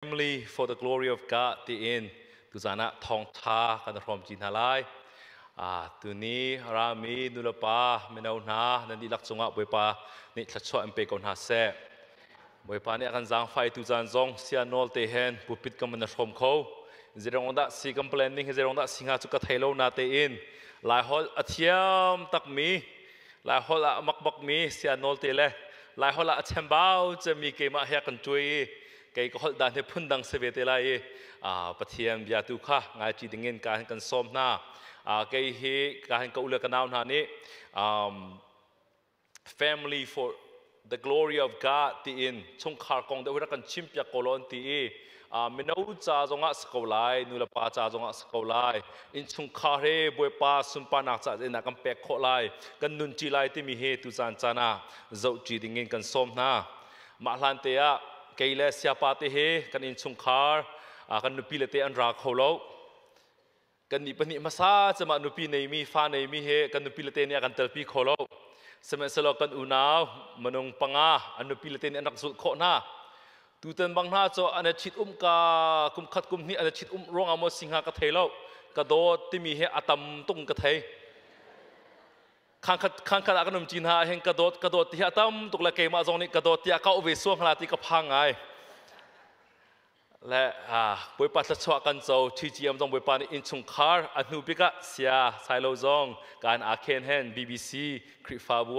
Family for the Glory of God tiin tuzan ah thawngtha kan hrawm ci hna lai. Tuni rami nulepa mino hna nan dihlak cungah Bawipa nih thluachuah in pe ko hna seh. Bawipa nih a kan zaangfai tuzan zong sia nawl te hen pulpit kan van hrawm kho. Zeirong dah si kan planning hi zeirong dah si hnga cu ka thei lo na tein Lai holh a thiam takmi Lai holh ah a mak bakmi sia nawl te le Lai holh ah a chembau cemmi keimah he kan ṭuai i kei ka holh dan hi phundang si ve te lai i Pathian bia tu kha ngaiṭi dingin ka hin kan sawm hna. Kei hi ka hin ka u le ka nau hna nih family for the glory of God tiin chungkhar kong deuh rak kan chimpiak ko law an ti i mino ca zongah si ko lai nulepa ca zongah si ko lai innchungkhar he Bawipa sunparnak ca in kan pek khawh lai kan nunṭi lai timi hi tuzan caan ah zohṭi dingin kan sawm hna. Mah hlan te ah kei le siapa te he kan innchungkhar kan nupi le te an ra kho lo. Kan nih pahnih hmasa cemah nupi neimi fa neimi he kan nupi le te nih a kan telpi kho lo. Sihmanhsehlaw kan unau minung panga an nupi le te nih an rak zulh khawh hna. Tutan bang hna cu an i ṭhit um ka kum khat kum hnih an i ṭhit um ruangah maw si hnga ka thei lo. Ka dawt timi hi a tam tuk in ka thei. Khangkhat khangkhat ah kan um cin ha hin ka dawt ka dawt ti hi a tam tuk le keimah zong nih ka dawt tiah ka ve suang hla ti ka phang ngai le Bawipa thluachuah kan co TGM zong Bawipa nih innchungkhar a hnu bik ah sia sailo zong kan a khen hen BBC Khrihfabu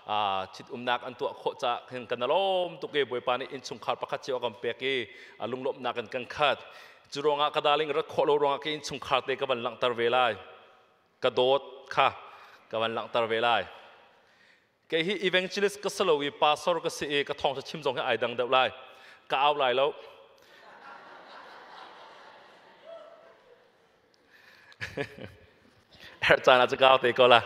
ah chit umnak an tuah khawh ca hin kan lawm tuk i Bawipa nih innchungkhar pakhat cio kan pek i lunglawmhnak in kan khat cu ruangah ka darling rat khawh lo ruangah ka innchungkhar te ka van langhter ve lai ka dawt kha ka van langhter ve lai. Kei hi evangelist ka si lo i pastor ka si i ka thawngṭha chim zong hi ai dang deuh lai. Ka au lai lo. Herh caan ah cu ka au te ko la.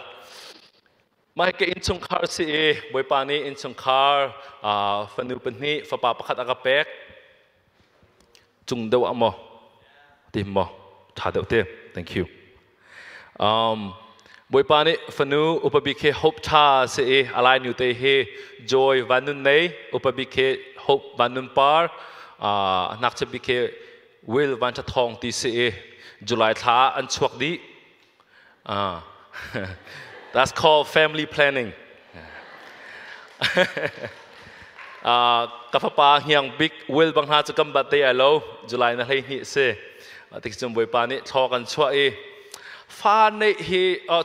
Mah ka innchungkhar si i Bawipa nih innchungkhar fanu pahnih fapa pakhat a ka pek. Cung deuh ah maw? Tim maw? Ṭha deuh te. Thank you. Bawipa nih fanu upa bik hi Hope ṭha si i a lai nu te hi Joy Van Nun Nei, upa bik hi Hope Van Nun Par, ngakchia bik hi Will Van Ṭha Thawng ti si i July thla ah an chuak dih. That's called family planning. Ka fapa hniang bik Will bang hna cu kan bat te ai lo July na 12 si. Tik cun Bawipa nih thlaw kan chuah i fa neih hi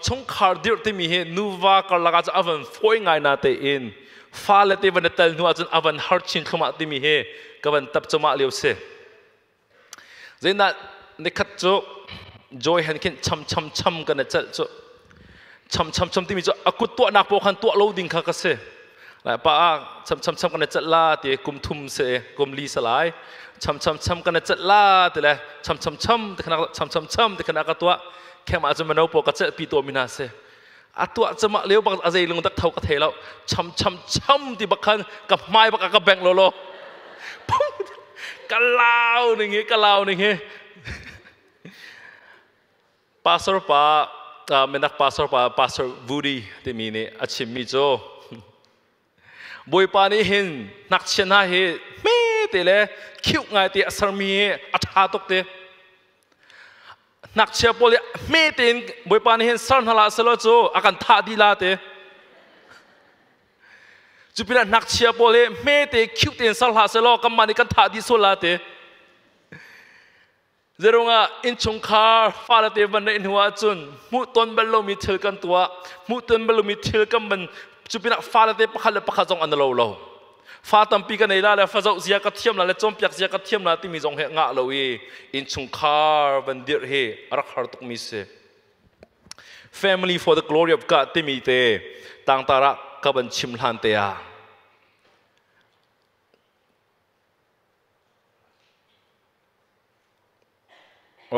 chungkhar dirh timi hi nuva karlak ah cun a van fawi ngai na te in fa le te van i tel hnu ahcun a van har chin thlumah timi hi ka van tap cumah lio si. Zeidah nikhat cu Joy han khin cham cham cham kan i celh cu cham cham cham timi cu a kut tuahnak paoh khan tuah lo ding kha ka si. Lai pa ah cham cham cham kan i celh la ti kum thum si kum li sa lai cham cham cham kan i celh la ti le cham cham cham ti khana cham cham cham ti khana ka tuah khem ah cun mano pawl ka celh pi to mi hna si a tuah cama leo bak a zei lung tak tho ka thei lo cham cham cham ti bak khan ka hmai bak ka bengh lo lo ka lau ning hi ka lau ning hi pastor pa minak pastor pa pastor Woody timi nih a chimmi cu Bawipa nih hin ngakchia hna hi hme te le khiuh ngai te a sermi hi a ṭha tuk te Ngakchia pawl hi hme tein Bawipa nih hin ser hna hlah selaw cu a kan thah dih la te. Cu pinah ngakchia pawl hi hme te khiuh tein ser hlah selaw kanmah nih kan thah dih sual la te. Zeirungah innchungkhar fale te van neih hnu ahcun hmuh ton bal lomi thil kan tuah, hmuh ton bal lomi thil kan van cu pinah fale te pakhat le pakhat zong an lo lo. Fa tampi ka nei la le fa zoh zia ka thiam la le cawnpiak zia ka thiam la timi zong hi ngah lo i innchungkhar van dirh hi a rak har tukmi si. Family for the glory of God timi te tangtar ah ka van chim hlan te ah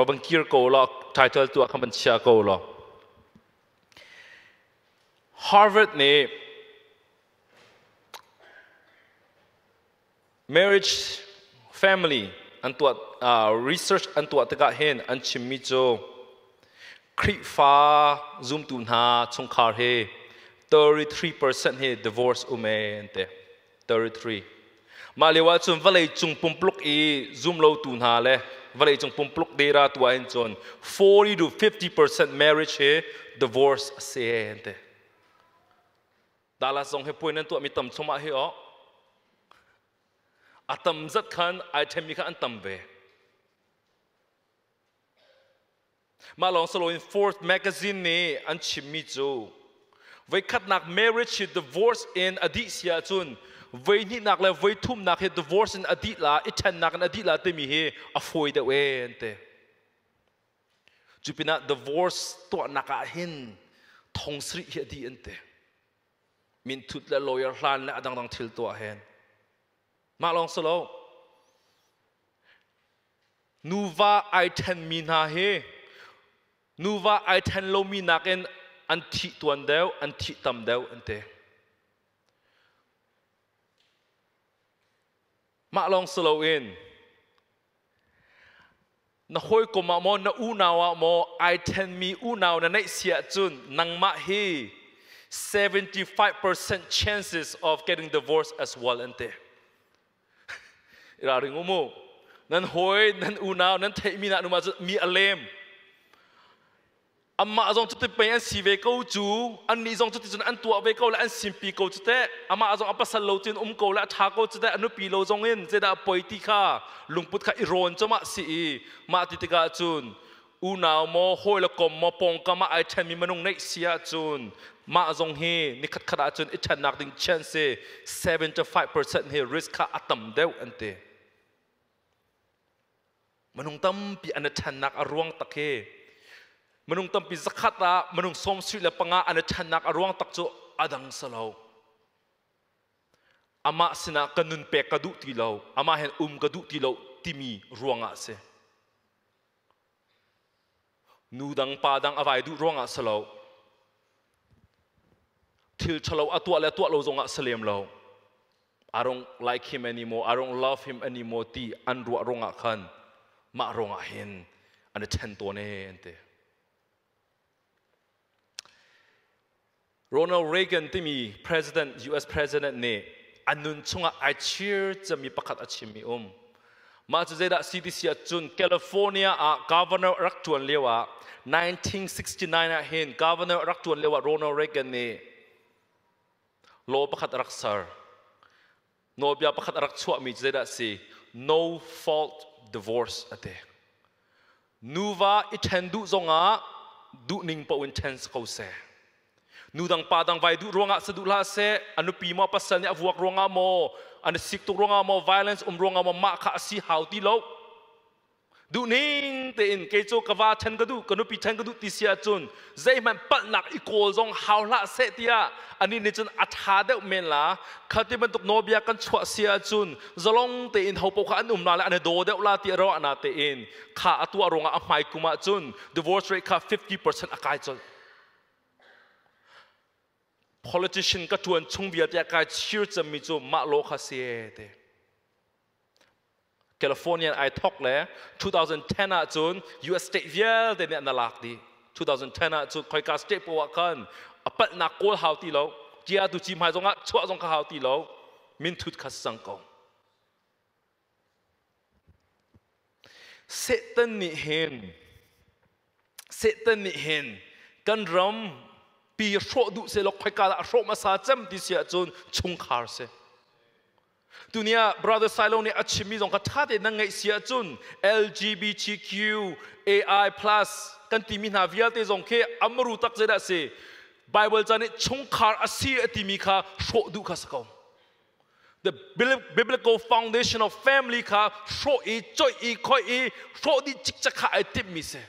van kir ko law title tu ah khan van chia ko law Harvard nih Marriage family an tuah research an tuah tikah hin an chimmi cu Khrihfa zumtu hna chungkhar hi 33% hi divorce um ee an ti. 33. Mah lio ah cun vawlei cung pumpluk i zumlotu hna le vawlei cung pumpluk data tu ah hin cun 40 to 50% marriage hi divorce a si an ti. Dallas zong hi puai nan tuahmi tam chungah hi aw a tam zat khan ai ṭhenmi kha an tam ve. Mah lawng si loin Forbes magazine nih an chimmi cu voikhatnak marriage hi divorce in a dih si ahcun voihnihnak le voithumnak hi divorce in a dih la i ṭhennak in a dih la timi hi a fawi deuh ee an ti. Cu pinah divorce tuahnak ah hin thong sarih hi a dih an ti. Minthut le lawyer hlan le a dangdang thil tuah hen. Mah lawng si lo. Nuva ai ṭhenmi hna hi nuva ai ṭhen lomi nakin an thih tuan deuh, an thih tam deuh an ti. Mah lawng si loin na hawikom ah maw na unau ah maw ai ṭhenmi unau na neih si ahcun nangmah hi 75% chances of getting divorced as well an ti. Ralring u mu. Nan hawi, nan unau, nan theihmi na numa cu mi a lem. Amah zong cuti pei an si ve ko cu, annih zong cuti cun an tuah ve ko le an simpi ko cu teh. Amah zong a pasal lo cun um ko le a ṭha ko cu teh, a nupi lo zong in zeidah a poi ti kha lungput kha i rawn cu mah si i mah ti tikah cun unau maw hawi le kom maw pawngkam ah ai ṭhenmi minung neih si ahcun mah zong hi nikhat khat ahcun i ṭhennak ding chance hi 75% hi risk kha a tam deuh an ti. Minung tampi an i ṭhennak a ruang tak hi minung tampi zakhat ah minung 75 an i ṭhennak a ruang tak cu a dang si lo. Amah sinah ka nun pek ka duh ti lo, amah hen um ka duh ti lo timi ruangah a si. Nu dang pa dang a vai duh ruangah si lo. Thil ṭhalo a tuah le tuah lo zongah si lem lo. I don't like him anymore, I don't love him anymore ti an ruah ruangah khan mah ruangah hin an i ṭhen tawn ee an ti. Ronald Reagan timi president, US president nih a nun chungah ai chir cemmi pakhat a chimmi um. Mah cu zeidah CDC ah cun California ah governor rak ṭuan lio ah 1969 ah hin governor rak ṭuan lio ah Ronald Reagan nih law pakhat a rak ser. Nawlbia pakhat a rak chuahmi cu zeidah a si? No fault divorce a ti. Nuva i ṭhen duh zongah duhning paoh in ṭhen si ko seh. Nu dang pa dang vai duh ruangah si duh hlah seh, a nupi maw pasal nih a vuak ruangah maw, an i sik tuk ruangah maw, violence um ruangah maw, mah kha a si hau ti lo. Duhning tein kei cu ka va ṭhen ka duh, ka nupi ṭhen ka duh ti si ahcun zeihmanh palhnak i kawl zong hau hlah seh tiah anih nih cun a ṭha deuh men la. Kha ti bantuk nawlbia kan chuah si ahcun zalong tein ho paoh kha an um la le an i daw deuh la ti a ruah na tein kha a tuah ruangah a hmai kum ahcun divorce rate kha 50% a kai colh. Politician ka ṭuan chung vialte ah kai chir cemmi cu mah law kha si ee ti. California ai thok le 2010 ah cun US state vialte nih an lak dih. 2010 ah cun khoika state poah ah khan a palhnak kawl hau ti lo. Cia tu ci hmai zongah chuah zong kha hau ti lo. Minthut kha sang ko. Satan nih hin Satan nih hin kan ram pi hrawh duh seh law khoika dah a hrawh hmasa cem ti si ahcun chungkhar si. Tuni ah Brother Silo nih a chimmi zong kha ṭha tein nan ngaih si ahcun LGBTQ AI plus kan timi hna vialte zong khi amaru tak zeidah a si Bible ca nih chungkhar a si a timi kha hrawh duh kha si ko. The biblical foundation of family kha hrawh i coih i khoih i hrawh dih cikcek kha ai timhmi si.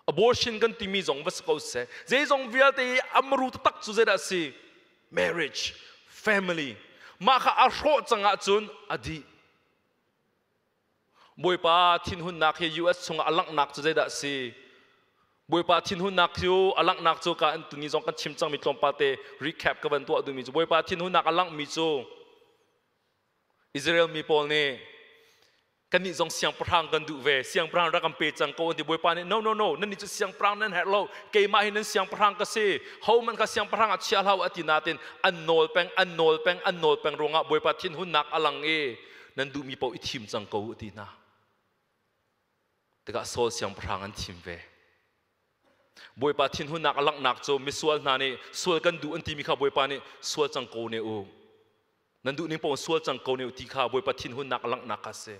Abortion kan timi zong va si ko seh. Zeizong vialte i amru taktak cu zeidah a si? Marriage, family. Mah kha a hrawh cang ahcun a dih. Bawipa thinhunnak hi US chungah a langhnak cu zeidah a si? Bawipa thinhunnak cu a langhnak cu ka an tuni zong kan chim cangmi tlawmpal te recap ka van tuah duhmi cu Bawipa thinhunnak a langhmi cu Israel mi pawl nih Kannih zong siangpahrang kan duh ve. Siangpahrang rak kan pe cang ko an ti. Bawipa nih, no, no, no, nannih cu siangpahrang nan herh lo. Keimah hi nan siangpahrang ka si. Hohmanh kha siangpahrang ah chia hlah u a ti nain an nawl peng, an nawl peng, an nawl peng ruangah Bawipa thinhunnak a lang i nan duhmi paoh i thim cang ko u a ti hna. Tikah Saul siangpahrang an thim ve. Bawipa thinhunnak a langhnak cu misual hna nih sual kan duh an timi kha Bawipa nih sual cang ko ne u. Nan duh ning paoh sual cang ko ne u ti kha Bawipa thinhunnak a langhnak kha a si.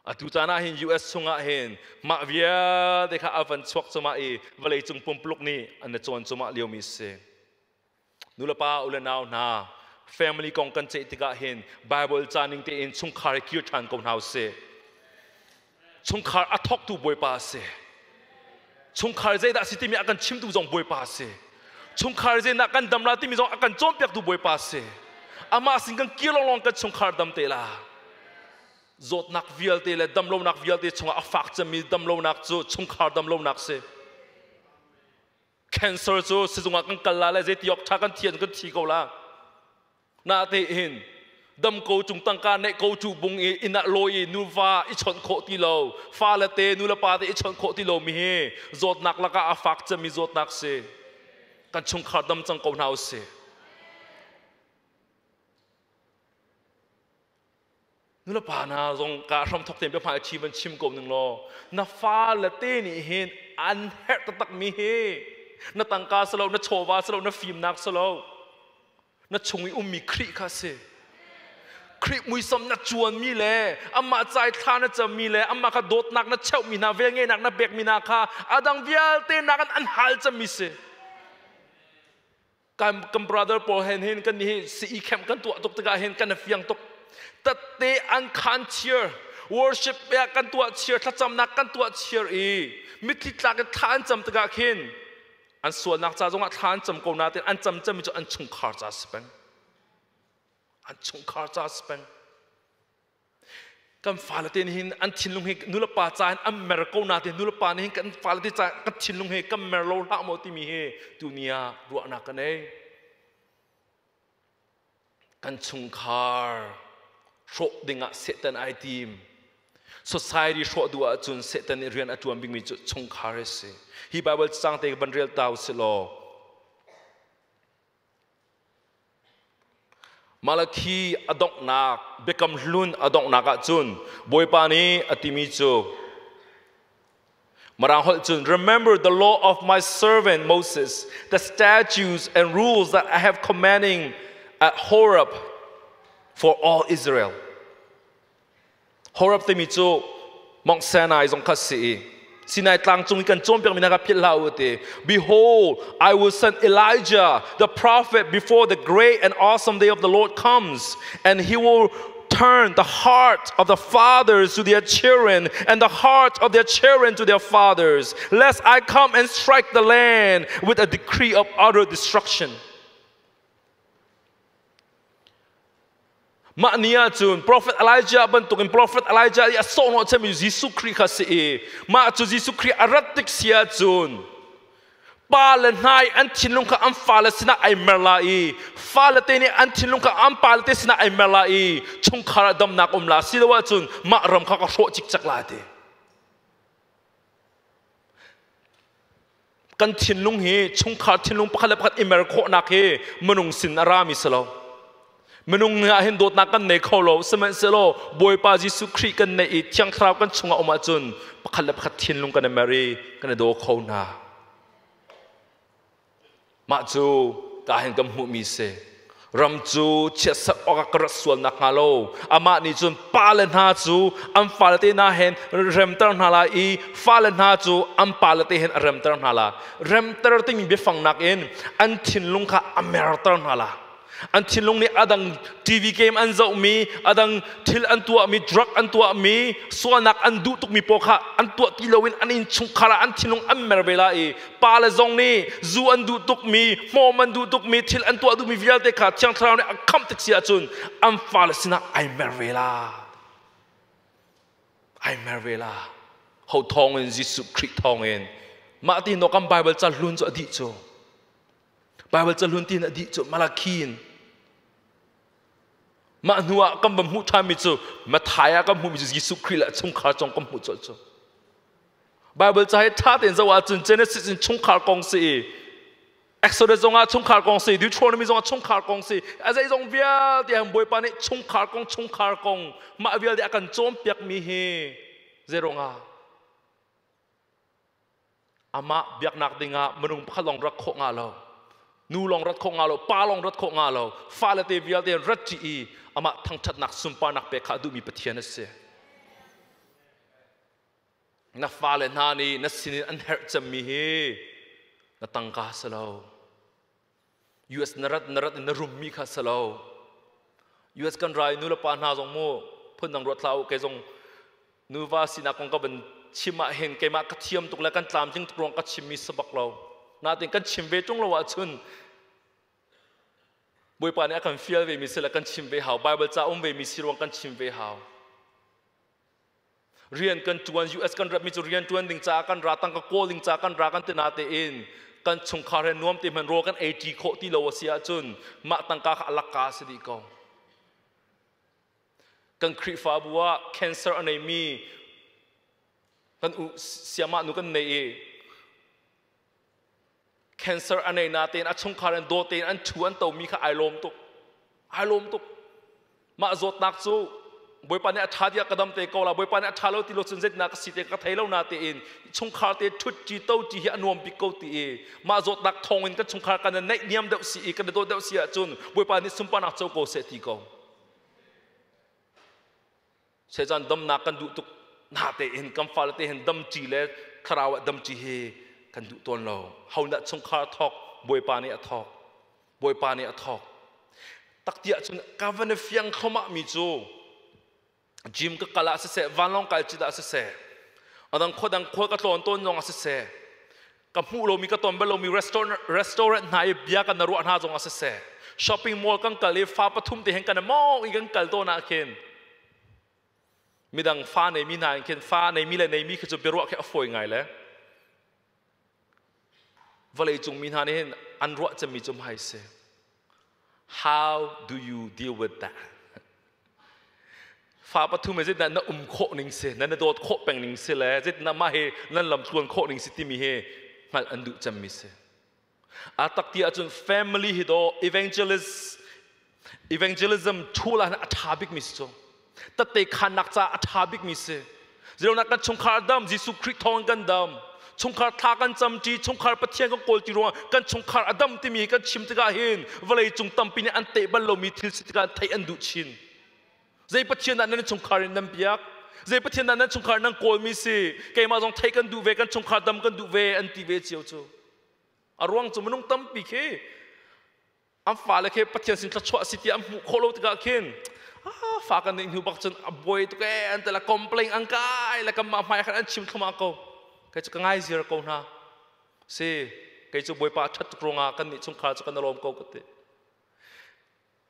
Atu caan ah hin US chungah hin mah vialte kha a van chuak cumah i vawleicung pumpuluk nih an i cawn cumah liomi a si. Nulepa u le nau hna, family kong kan ceih tikah hin Bible ca ning tein chungkhar hi kir ṭhan ko hna usih. Chungkhar a thawktu Bawipa a si. Chungkhar zeidah a si timi a kan chimtu zong Bawipa a si. Chungkhar zeidah kan dam la timi zong a kan cawnpiaktu Bawipa a si. Amah sin kan kir lawnglawng kan chungkhar dam te la. Zawtnak vialte le damlonak vialte chungah a fak cemmi damlonak cu chungkhar damlonak si. Cancer cu sizung ah kan kal la le zeiti awk ṭha kan thian kan thi ko la. Natein dam ko cung tangka neih ko cu bung i inn ah lawi i nuva i chawnh khawh ti lo, fale te nu le pa te i chawnh khawh ti lomi hi zawtnak lakah a fak cemmi zawtnak si. Kan chungkhar dam cang ko hna usih. Nulepa hna zong ka hram thok tein biahmai chi van chim ko ning law na fale te nih hin an herh taktak mi hi na tangka si lo, na chawva si lo, na fimnak si lo, na chung i ummi Khrih kha si. Khrih muisam na cuanmi le amah cai thla na cammi le amah kha dawtnak na cheuhmi hna, velngeihnak na pekmi hna kha adang vialte nakin an hal cemmi si. Kan, kan brother pawl hen hin kan hi CE camp kan tuah tuk tikah hin kan fiang tuk. Tatte an khan cheer, worship ya kan tuah cheer, thlacamnak kan tuah cheer i mitthli tlak in thla an cam tikah khin an sualnak ca zongah thla an cam ko nain an cam cemmi cu an chungkhar ca si peng. An chungkhar ca si peng. Kan fale te nih hin an thinlung hi nulepa ca in an mer ko nain nulepa nih hin kan fale te ca kan thinlung hi kan mer lo hlah maw timi hi tuni ah ruahnak ka nei. Kan chungkhar hrawh dingah Satan ai tim. Society hrawh duh ahcun Satan nih rian a ṭuan bikmi cu chungkhar a si. Hi Bible cang te van rel ta usih law Malakhi a donghnak biakam hlun a donghnak ahcun Bawipa nih a timi cu Mirang holh cun remember the law of my servant Moses, the statutes and rules that I have commanding at Horeb for all Israel. Horeb timi cu Mount Sinai zong kha si i Sinai tlang cung i kan cawnpiakmi hna kha philh hlah u ti. Behold, I will send Elijah the prophet before the great and awesome day of the Lord comes, and he will turn the heart of the fathers to their children and the heart of their children to their fathers, lest I come and strike the land with a decree of utter destruction. Mah ni ahcun Prophet Elijah bantukin Prophet Elijah i a sawhhnawh cemmi Jesuh Khrih kha si i mah cu Jesuh Khrih a rat tik si ahcun pa le hna i an thinlung kha an fale sinah ai mer la i fale te nih an thinlung kha an pale te sinah ai mer la i chungkhar ah damnak um la si lo ahcun mah ram kha ka hrawh cikcek la ti. Kan thinlung hi chungkhar thinlung pakhat le pakhat i mer khawhnak hi minung sin a rami si lo. Minung ah hin dawtnak kan nei kho lo. Sihmanhsehlaw Bawipa Jesuh Khrih kan neih i Thiang Thlarau kan chungah um ahcun pakhat le pakhat thinlung kan i mer i kan i daw kho hna. Mah cu ka hin kan hmuhmi si. Ram cu chiatserh awkah ka rat sual nakhnga lo amah nih cun pale hna cu an fale te hna hen remter hna lai i fale hna cu an pale te hen a remter hna la. Remter timi biafang nakin an thinlung kha a merter hna la. An thinlung nih adang TV game an zohmi, adang thil an tuahmi, drug an tuahmi, sualnak an duh tukmi pawl kha an tuah ti loin an innchungkhar ah an thinlung an mer ve la i pa le zong nih zu an duh tukmi, hmawm an duh tukmi, thil an tuah duhmi vialte kha Thiang Thlarau nih a khamh tik si ahcun an fale sinah ai mer ve la. Ai mer ve la. Ho thawng in Jesuh Khrih thawng in mah ti no kan Bible ca hlun cu a dih cu. Bible cahlun tin a dih cu Malakhi in. Mah hnu ah kan va hmuh ṭhanmi cu Matthai ah kan hmuhmi cu Jesuh Khrih le a chungkhar cong kan hmuh colh cu. Bible ca hi ṭha tein zoh ahcun Genesis in chungkhar kong si i Exodus zongah chungkhar kong si, Deuteronomy zongah chungkhar kong si, a zeizong vialte han Bawipa nih chungkhar kong chungkhar kong mah vialte a kan cawnpiakmi hi zeiruangah amah biaknak dingah minung pakhat lawng rat khawh nga lo nu lawng rat khawh nga lo pa lawng rat khawh nga lo fale te vialte rat ṭi i amah thangṭhatnak sunparnak pek kha a duhmi Pathian a si na fale hna nih na sinin an herh cemmi hi na tangka si lo US na rat na rat in na rummi kha si lo US kan rai nu le pa hna zong mu phundang ruat hlah u kei zong nuva sinak kong ka van chim ah hin keimah ka thiam tuk le kan tlamtling tuk ruang ka chimmi si bak lo natin kan chim ve ṭung lo ahcun Bawipa nih a kan fial ve mi si le kan chim ve hau Bible ca um ve mi si ruang kan chim ve hau rian kan ṭuan US kan rat mi cu rian ṭuan ding caah kan ra tangka kawl ding caah kan ra kan ti na tein kan chungkhar he nuam te hman rawl kan ei ṭi khawh ti lo a si ahcun mah tangka kha a lakka a si dih ko Kan Khrihfabu ah cancer a neimi kan u siamah nu kan nei i cancer a nei na tein a chungkhar in daw tein an thu an tomi kha ai lawm tuk. Ai lawm tuk. Mah zawtnak cu Bawipa nih a ṭha tiah ka dam te ko la Bawipa nih a ṭha lo ti lo cun zeitinah ka si te ka thei lo na tein chungkhar te ṭhut ṭi to ṭi hi a nuam bik ko ti i mah zawtnak thawng in kan chungkhar kan naih niam deuh si i kan i dawt deuh si ahcun Bawipa nih sunparnak co ko seh ti ko. Sehcaan damnak kan duh tuk na tein kan fale te hin damṭi le thlarau ah damṭi hi kan duh tawn lo. Ho dah chungkhar a thawk? Bawipa nih a thawk. Bawipa nih a thawk. Taktiah cun ka van i fiang thlomah mi cu gym ka kal ah siseh, vanlawng kai cit ah siseh, adang khua dang khua ka tlawn tawn zong ah siseh, ka hmuh lomi ka ton bal lomi restaurant restaurant hna i bia kan ruah hna zong ah siseh shopping mall kan kal i fa pathum te hen kan mong i kan kal tawn ah khin midang fa neimi hna in khin fa neimi le neimi khi cu biaruah khi a fawi ngai le vawlei cung mi hna nih hin an ruah cemmi cu hmai si How do you deal with that? Fa pathum he zeitindah na um khawh ning si, na na dawt khawh peng ning si le zeitindah mah hi nan lam tluan khawh ning si timi hi hngalh an duh cemmi si. A tak ti ahcun family hi daw evangelist evangelism tool ah a ṭha bikmi si cu. Tatte khannak ca a ṭha bikmi si. Zeiruangah kan chungkhar dam, Jesuh Khrih thawng kan dam. Chungkhar thla kan camṭi, chungkhar Pathian kan kawl ti ruangah kan chungkhar a dam timi kan chim tikah hin vawlei cung tampi nih an teh bal lomi thil si tikah theih an duh chin. Zei Pathian dah nan chungkhar in nan biak? Zei Pathian dah nan chungkhar nan kawlmi si? Keimah zong theih kan duh ve, kan chungkhar dam kan duh ve an ti ve cio cu. A ruang cu minung tampi khi an fale khi Pathian sin thluachuah si ti an hmuh khawh lo tikah khin fa kan neih hnu bak cun a buai tuk ee an ti la complain an kai le kanmah hmai khan an chim thluahmah ko kei cu ka ngai ziar ko hna si kei cu Bawipa a ṭhat tuk ruangah kan nih chungkhar cu kan i lawm ko ka ti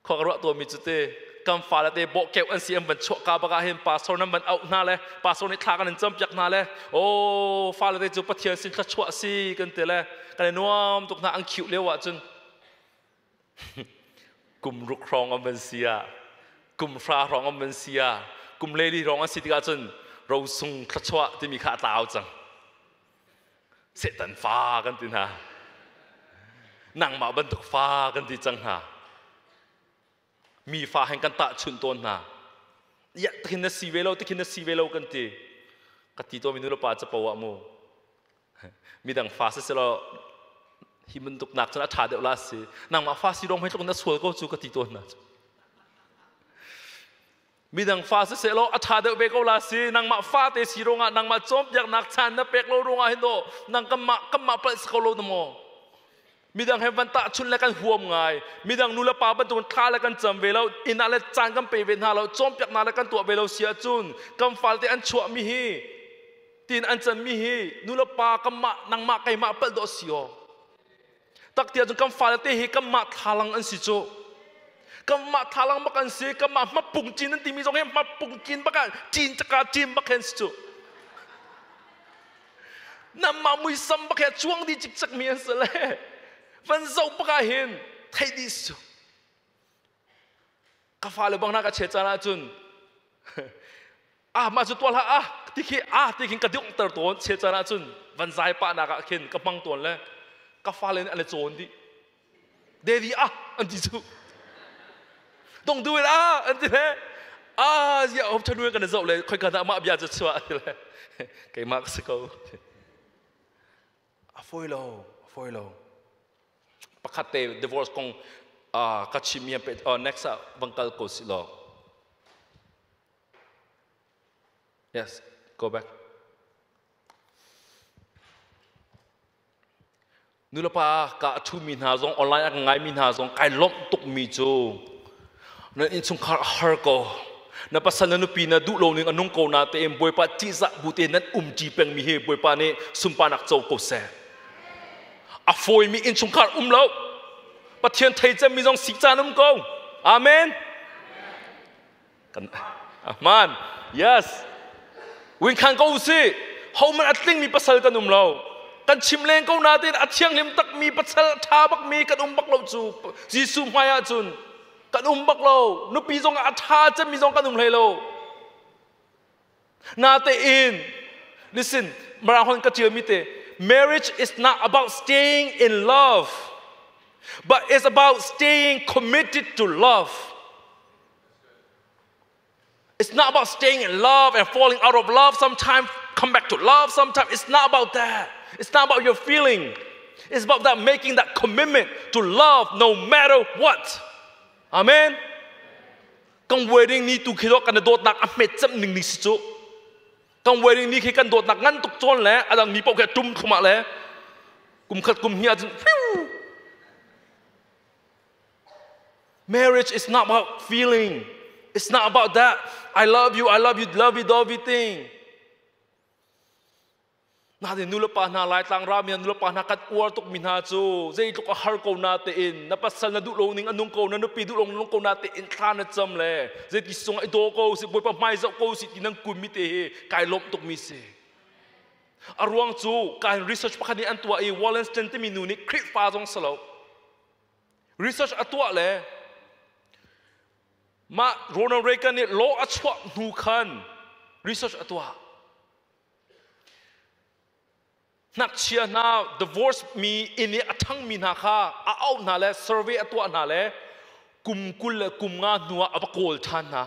khua ka ruah tuahmi cu te kan fale te bawhkeuh an si an van chuah ka bak ah hin pastor nan van auh hna le pastor nih thla kan in campiak hna le oh fale te cu Pathian sin thluachuah si kan ti le kan i nuam tuk hna an khiuh lio ah cun Kum ruk hrawng an van si ah, kum hra hrawng an van si ah, kum leli hrawng an si tikah cun rosung thluachuah timi kha a tlau cang. Satan fa kan ti hna. Nangmah bantuk fa kan ti cang hna. Mi fa hen kan tahchunh tawn hna. Ya tikhin na si ve lo, tikhin na si ve lo kan ti. Ka ti tawn mi nu le pa capo ah mu. Midang fa si selaw hi bantuk nak cun a ṭha deuh la si. Nangmah fa si dong hmai tluk na sual ko cu ka ti tawn hna. Midang fa si selaw a ṭha deuh ve ko la si. Nangmah fa te si ruangah nangmah cawnpiaknak chan na pek lo ruangah hin dawh nang kanmah kanmah palh si ko lo na maw? Midang he van tahchunh le kan huam ngai. Midang nu le pa bantukin thla le kan cam ve lo, inn ah le caan kan pe ve hna lo, cawnpiaknak le kan tuah ve lo si ahcun kan falte an chuahmi hi tiin an canmi hi nu le pa kanmah nangmah keimah palh dawh si aw. Tak tiah cun kan fale te hi kanmah thlalang an si cu. Kanmah thlalang bak an si, kanmah hmapung cin an timi zong hi hmapung cin bak ah cin caka cin bak an si cu. Namah muisam bak he chuang di cikcek mi an si le van zoh bak ah hin theih dih su. Ka fale bang na ka chet caan ahcun ah mah cu tuah hlah ah ti khi ah ti khin ka dongter tawn chel caan ahcun van zai pah nak ah khin ka hmang tawn le ka fale nih an i cawn dih daddy ah an ti cu don't do it ah an ti le ah zia hom chanu kan zoh le khoi ka dah mah bia cu chuah ti le keimah ka si ko a fawi lo a fawi lo pakhat te divorce kong ka chim mi next ah vang kal ko si law Yes, go back. Nulepa ka a ṭhumi hna zong online a ka ngaimi hna zong kai lawmh tukmi cu nan innchungkhar a har ko. Na pasal na nupi na duh lo ning a nung ko na tein Bawipa ṭihzah bu tein nan umṭi pengmi hi Bawipa nih sunparnak co ko seh. A fawimi innchungkhar um lo. Pathian thei cemmi zong si caan um ko. Amen. Kan Ahman. Yes. Win khan ko usih. Homan a tlingmi pasal kan um lo. Kan chim leng ko nain a thianghlim takmi pasal ṭha bakmi kan um bak lo cu Jesuh hmai ah cun kan um bak lo. Nupi zong a ṭha cemmi zong kan um hlei lo. Natein, listen, Marahon ka ṭialmi te, marriage is not about staying in love, but it's about staying committed to love. It's not about staying in love and falling out of love sometimes, come back to love sometimes. It's not about that. It's not about your feeling. It's about that making that commitment to love no matter what. Amen. Kan wedding ni tu khi kan dawtnak a hmet cem ning ni si cu. Kan wedding ni khi kan dawtnak ngan tuk cawn le adang ni paoh khi tum thlumah le kum khat kum hnih ahcun phew Marriage is not about feeling. It's not about that. I love you, I love you, love you, love you thing. Na de nulepa hna Laitlang rami nulepa hna kan uar tuk mi hna cu zeitluk a har ko na tein na pasal na duh lo ning a nung ko na nupi duh lo nung ko na tein thla na cam le zeiti sung i daw ko si bawipa hmai zoh ko si ti nan kun mi te hi kai lawmh tuk mi si a ruang cu kai research pakhat nih an tuah i Wallenstein timi nu nih Khrihfa zong si lo Research a tuah le mah Ronald Reagan nih law a chuah hnu khan research a tuah. Ngakchia hna divorce mi inn i a ṭhangmi hna kha a auh hna le survey a tuah hna le kum 20 le kum 5 hnuah a va kawl ṭhan hna.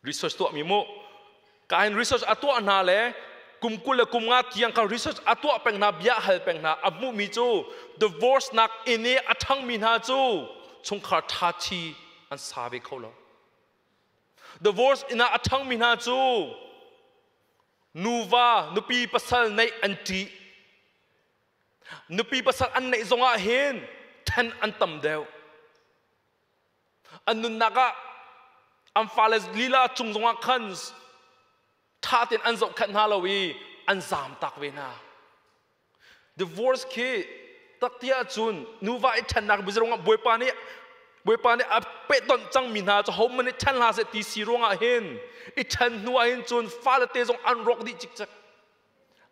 Research tuahmi mu. Kain research a tuah hna le kum 20 le kum 5 tiang kha research a tuah peng hna, bia hal peng hna. A hmuhmi cu divorce nak inn i a ṭhangmi hna cu chungkhar ṭha an sa ve kho lo. Divorce inn ah a ṭhangmi hna cu nuva nupi pasal neih an ṭih. Nupi pasal an neih zongah hin ṭhen an tam deuh. An nunnak ah an fale lila cung zongah khan ṭha tein an zohkhenh hna lo i an zaamtak ve hna. Divorce khi tak ti ahcun nuva i ṭhennak biazarung ah Bawipa nih Bawipa nih a pehtonh cangmi hna cu hohmanh nih ṭhen hlah seh ti si ruangah hin i ṭhen hnu ah hin cun fale te zong an rawk dih cikcek.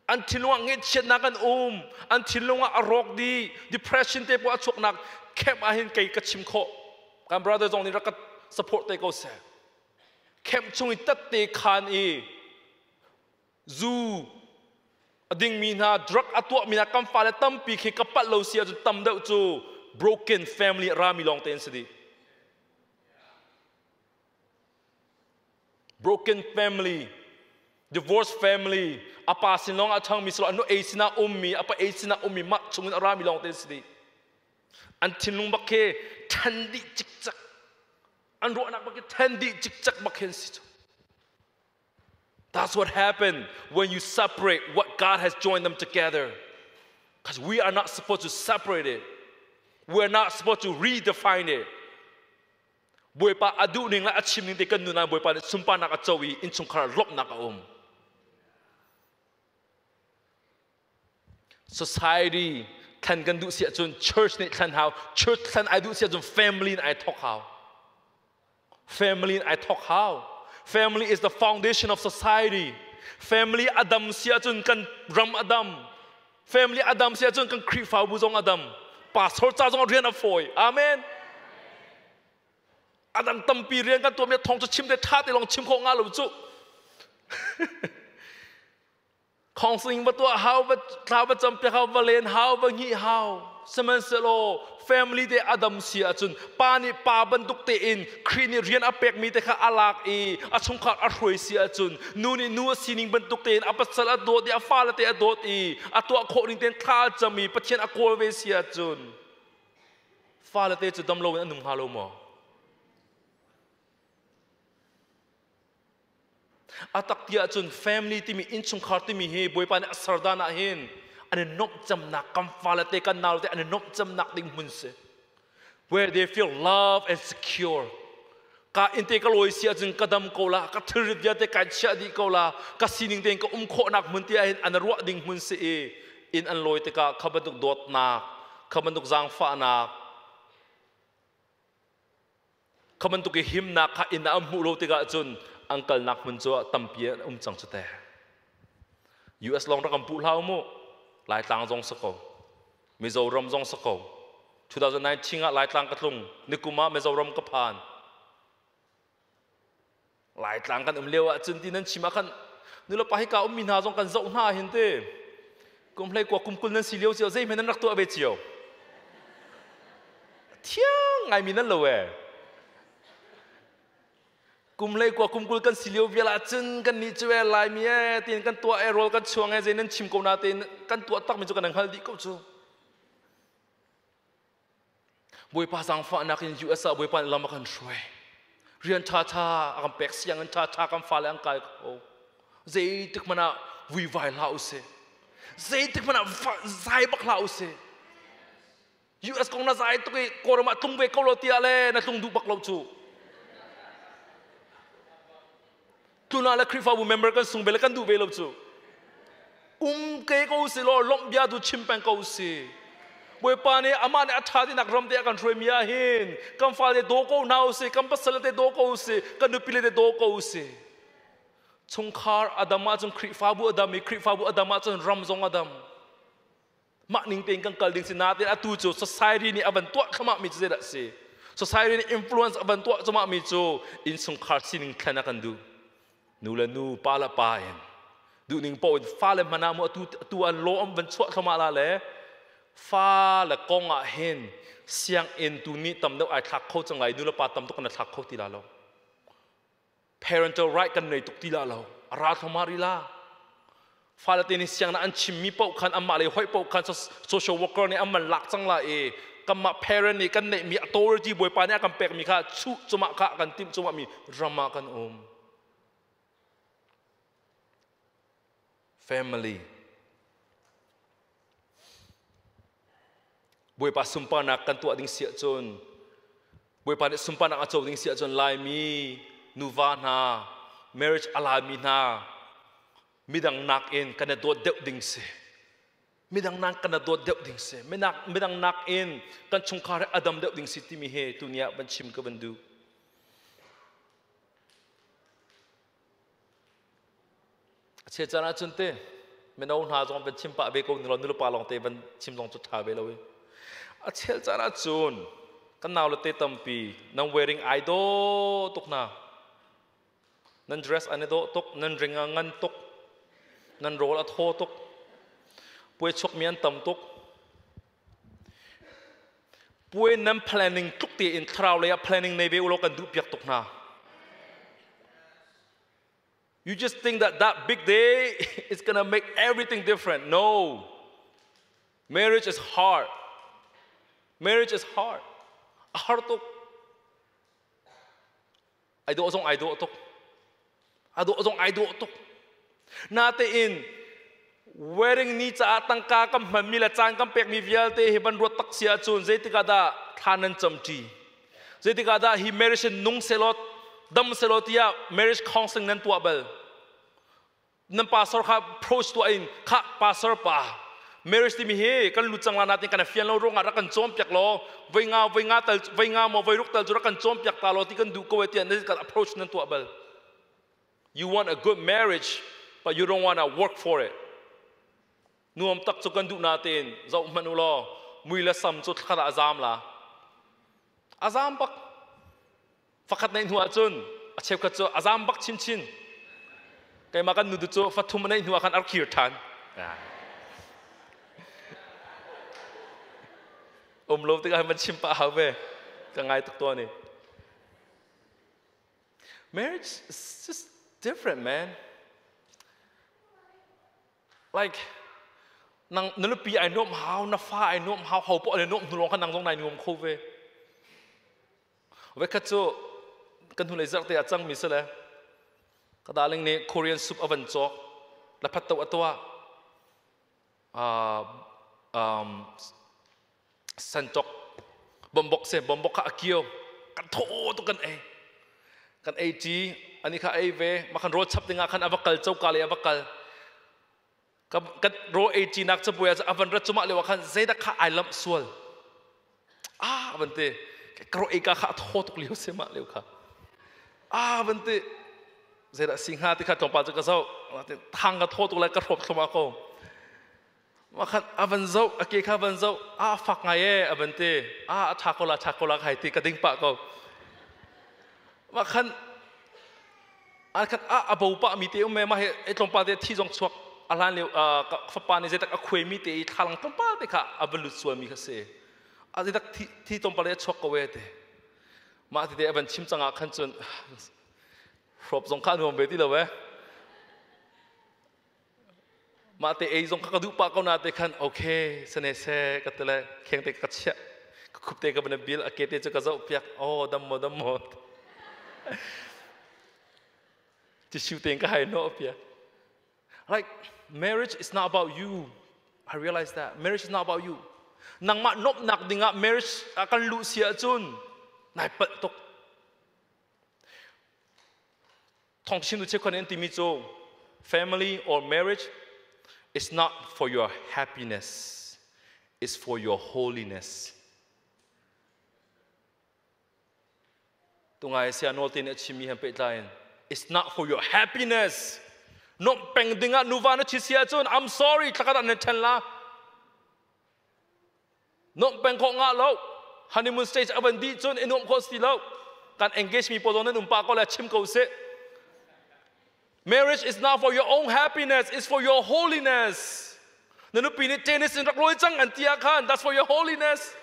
An thinlung ah ngaihchiatnak an um, an thinlung ah a rawk dih, depression te paoh a chuaknak camp ah hin kei ka chim khawh. Kan brother zong nih rak ka support te ko seh. Camp chung i tatte khan i zu a dingmi hna, drug a tuahmi hna kan fale tampi khi ka palh lo si ahcun tam deuh cu broken family rami lawng te an si dih. Broken family, divorce family, a pa sin lawng a ṭhangmi silo anu ei sinah ummi, a pa ei sinah ummi mah chungin a rami lawng te si dih. An thinlung bak khi ṭhen dih cikcek. An ruahnak bak khi ṭhen dih cikcek bak khi an si cu. That's what happened when you separate what God has joined them together. Because we are not supposed to separate it. We're not supposed to redefine it. Bawipa a duh ning le a chim ning te kan nun ah Bawipa nih sunparnak a co i innchungkhar ah lawmhnak a um. Society thlen kan duh si ahcun church nih thlen hau, church thlen ai duh si ahcun family in ai thawk hau. Family in ai thawk hau. Family is the foundation of society. Family a dam si ahcun kan ram a dam. Family a dam si ahcun kan Khrihfabu zong a dam. Pastor ca zong rian a fawi. Amen. Adang tampi rian kan tuahmi thong cu chim te tha te long chim khawh nga lo cu. Counseling va tuah hau, va thla va cam piak hau, va len hau, va ngih hau. Sihmanhsehlaw family te adam si ahcun pa nih pa bantuk tein Khrih nih rian a pekmi te kha a lak i a chungkhar a hruai si ahcun nu nih nu a sining bantuk tein a pasal a dawt i a fale te a dawt i a tuah khawh ning tein thla a cam i Pathian a kawl ve si ahcun fale te cu dam loin an um hnga lo maw? A tak ti ahcun family timi innchungkhar timi hi Bawipa nih a ser dan ah hin an i nuamh cemnak kan fale te kan nau te an i nuamh cemnak ding hmun si. Where they feel love and secure. Ka inn te ka lawi si ahcun ka dam ko la, ka thilrit vialte kai chiah dih ko la, ka sining tein ka um khawhnak hmun ti ahhin an ruah ding hmun si i inn an lawi tikah kha bantuk dawtnak, kha bantuk zaangfahnak, Kha bantuk i himnak kha inn ah an hmuh lo tikah cun an kalnak hmun cu tampi an um cang cu te. US lawng rak kan puh hlah mu. Laitlang zong si ko. Mizoram zong si ko. 2019 ah Laitlang ka tlung. Nikum ah Mizoram ka phan. Laitlang kan um lio ah cun ti nan chim ah khan nulepa hika ummi hna zong kan zoh hna hin te kum hlei kua kum 20 nan si lio cio zei hmanh nan rak tuah ve cio thiang ngaimi nan lo e kum hlei kua kum 20 kan si lio vial ah cun kan nih cu e Laimi e tin kan tuah e rawl kan chuang e zei nan chim ko na tein kan tuah tak mi cu kan hngal dih ko cu. Bawipa zaangfahnak in US ah Bawipa nih lam a kan hruai. Rian ṭhaṭha a kan pek, sianginn ṭhaṭha kan fale an kai kho. Zeitik hmanh ah vuivai hlah usih. Zeitik hmanh ah zai bak hlah usih. US kong na zai tuk i Kawlram ah tlung ve ko lo tiah le na tlung duh bak lo cu. Tlun ah le Khrihfabu member kan sung ve le kan duh ve lo cu. Ke ko si law lawmh bia tu chim peng ko si. Bawipa nih amah nih a ṭha tinak ram te a kan hruaimi ah hin kan fale daw ko hna usih, kan pasal te daw ko usih, kan nupile te daw ko usih. Chungkhar a dam ahcun Khrihfabu a dam i Khrihfabu a dam ahcun ram zong a dam. Mah ning tein kan kal ding si nain atu cu society nih a van tuah thluahmah mi cu zeidah si? Society nih influence a van tuah cuahmah mi cu innchungkhar sining thlen a kan duh. Nu le nu, pa le pa in duhning paoh in fale hmanh ah mu atu an law an van chuah thluahmah la le fale kong ah hin sianginn tu nih tam deuh ai thlak kho cang lai, nu le pa tam tuk kan i thlak kho ti la lo. Parental right kan nei tuk ti la lo, a ra thluahmah rih la. Fale te nih sianginn an chimmi paoh khan anmah lei hoih paoh khan social worker nih an man lak cang la i kanmah parent nih kan neihmi authority Bawipa nih a kan pekmi kha chuh cumah kha kan timh cumah mi ram ah kan um. Family. Bawipa sunparnak kan tuah ding si ahcun, Bawipa nih sunparnak a co ding si ahcun, Laimi nuva hna, marriage a lami hna, midang nakin kan i dawt deuh ding si. Midang nak kan i dawt deuh ding si. Midang nakin kan chungkhar he a dam deuh ding si timi he tuni ah van chim ka van duh. A chia caan ahcun te mino hna zong van chim pah ve ko ni law nulepa lawng te van chim zong cu ṭha ve lo i. A chel caan ahcun kan nau le te tampi nan wearing ai dawh tuk hna. Nan dress an i dawh tuk, nan ring a ngan tuk, nan rawl a thaw tuk, puai chuakmi an tam tuk. Puai nan planning tluk tein thlarau lei ah planning nei ve u law kan duh piak tuk hna. You just think that that big day is gonna make everything different. No. Marriage is hard. Marriage is hard. A har tuk. Ai dawh zong ai dawh tuk. A dawh zong ai dawh tuk. Natein wedding ni caah tangka kan hmanmi le caan kan pekmi vialte hi van ruat tak si ahcun zeitik ah dah thla nan camṭi? Zeitik ah dah hi marriage in nung selaw dam selaw tiah marriage counseling nan tuah bal? Nan pastor kha approach tuah in kha pastor pa, marriage timi hi kan lut cang la natin kan fian lo ruangah rak kan cawm piak law voi nga voi nga tal voi nga maw voi ruk tal cu rak kan cawm piak ta law ti kan duh ko e tiah nan kan approach nan tuah bal? You want a good marriage, but you don't want to work for it. Nuam tak cu kan duh natein zoh hmanh u law mui le sam cu thlakhat ah a zam la, a zam bak. Fakhat neih hnu ahcun a cheukhat cu a zaam bak chinchin. Keimah kan nu cu fathum a neih hnu ah khan a rak kir ṭhan. Um lo tikah van chim pah hau ve. Ka ngai tuk tuan i. Marriage is just different, man. Like nang na nupi ai nuam hau, na fa ai nuam hau, ho poh ai nuam hnu lawng khan nang zong nai nuam kho ve. Vekhat cu kan hnulei zarh te ah cangmi si le ka darling nih Korean soup a van cawk la phat to a tuah santok bombok se bombok kha a kio kan tho tuk kan ei kan ei ṭi ani kha ei ve ma khan rawl chap dingah khan a va kal coka le a va kal kan raw ei ṭinak cabuai ah a van rat cumah lio ah khan zeidah kha ai lamh sual ah van ti ka raw ei ka kha a thaw tuk lio si mah lio kha ah van ti zeidah si hnga ti kha tlawmpal cu ka zoh thang ka thaw tuk lai ka hrawp thlum ko ma khan a van zoh a ke kha van zoh ah fak ngai e a van ti ah a tha ko la tha ko la khai ti ka ding pah ko ma khan an khat ah a bo pah mi te um me ma he e tlawmpal te thi zong chuak a hlan lio fapa nih zeitak a khuai mi te i thlalang tlawmpal te kha a va lut sual mi kha si a zeitak thi thi tlawmpal te a chuak ko e te mah tete a van chim cangah khan cun hrawp zong kha nuam ve ti lo e mah te ei zong kha ka duh pah ko na te khan okay sane se ka tele kheng te ka chiah ka khup te ka van bil a ke te cu ka zoh piak oh dam mo dam mo tissue te ka hai no piak like marriage is not about you I realize that marriage is not about you nangmah nomnak dingah marriage kan luh si ahcun nai palh tuk Thawngchim tu cheukhat nih an timi cu family or marriage is not for your happiness, it's for your holiness. Tungai sia nawl te nih a chimmi he pehtlai in it's not for your happiness. Nomh peng dingah nuva na chi si ahcun I'm sorry thlakhat ah nan ṭhen la. Nuamh peng khawh ngah lo. Honeymoon stage a van dih cun i nuamh khawh si lo. Kan engage mi pawl zong nan um pah ko le chim ko sih. Marriage is not for your own happiness, it's for your holiness. Na nupi nih tennis in rak lawi cang an ti ah khan that's for your holiness.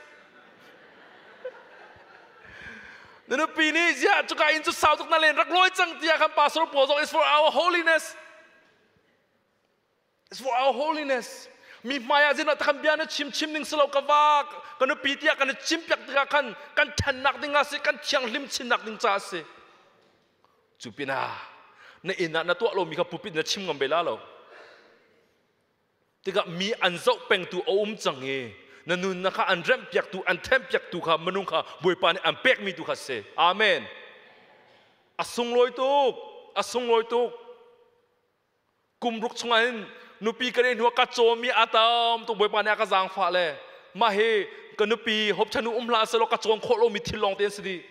Na nupi nih ziah cuka in cu sau tuk na len rak lawi cang ti ah khan pastor pawl zong is for our holiness. It's for our holiness. Mi hmai ah zinah takhan bia na chim chim ning silo ka va ka nupi tiah kan chim piak tikah khan kan ṭhannak ding ah si kan thianghlim chinnak ding caah si. Cu pinah na inn ah na tuah lomi kha pulpit na chim ngam ve la lo. Tikah mi an zoh pengtu a um cang i na nunnak kha an remh piaktu an themh piaktu kha minung kha Bawipa nih an pekmi tu kha si. Amen. A sunglawi tuk. A sunglawi tuk. Kum ruk chungah hin nupi ka neih hnuah ka cawmi a tam tuk Bawipa nih a ka zaangfah le mah hi ka nupi hopthanu um hlah selaw ka cawn khawh lomi thil lawng te an si dih.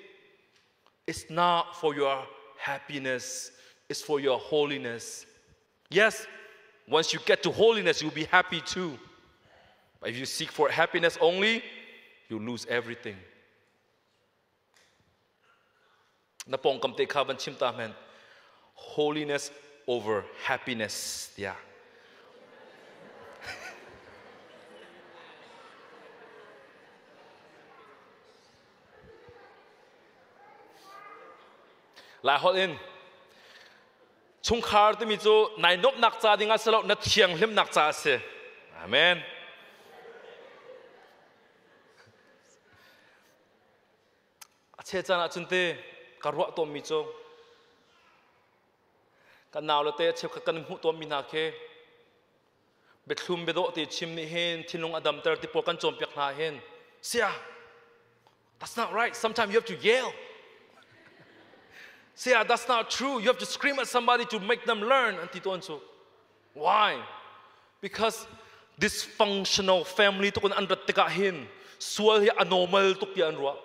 It's not for your happiness, it's for your holiness. Yes, once you get to holiness, you'll be happy too. But if you seek for happiness only, you lose everything. Na pawngkam te kha van chim ta men holiness over happiness tiah Lai holh in chungkhar timi cu nai nuamhnak ca ding ah si lo na thianghlimnak ca a si. Amen. A chel caan ahcun te ka ruah tawnmi cu kan naule te cheukhat kan hmuh tawnmi hna khi biathlum biadawh te chim nih hin thinlung a damter ti pawl kan cawnpiak hna hin sia that's not right. Sometimes you have to yell. Sia, that's not true. You have to scream at somebody to make them learn an ti tawn cu. Why? Because dysfunctional family tuk in an rat tikah hin sual hi a normal tuk tiah an ruah.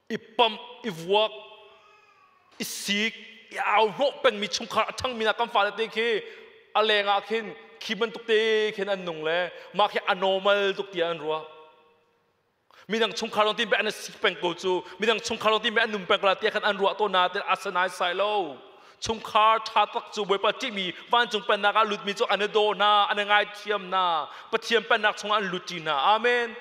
I pamh, i vuak, i sik, i au hnawh pengmi chungkhar a ṭhangmi hna kan fale te khi a leng ah khin khi bantuk te khin an nung le mah khi a normal tuk tiah an ruah. Midang chungkhar lawng tin be an si peng ko cu. Midang chungkhar lawng tin be an num peng ko la tiah khan an ruah to na te asanai sai lo. Chungkhar ṭha tak cu Bawipa ṭihmi vancung pennak ah lutmi cu an i daw hna, an i ngaithiam hna, Pathian pennak chungah an lut ṭi hna. Amen.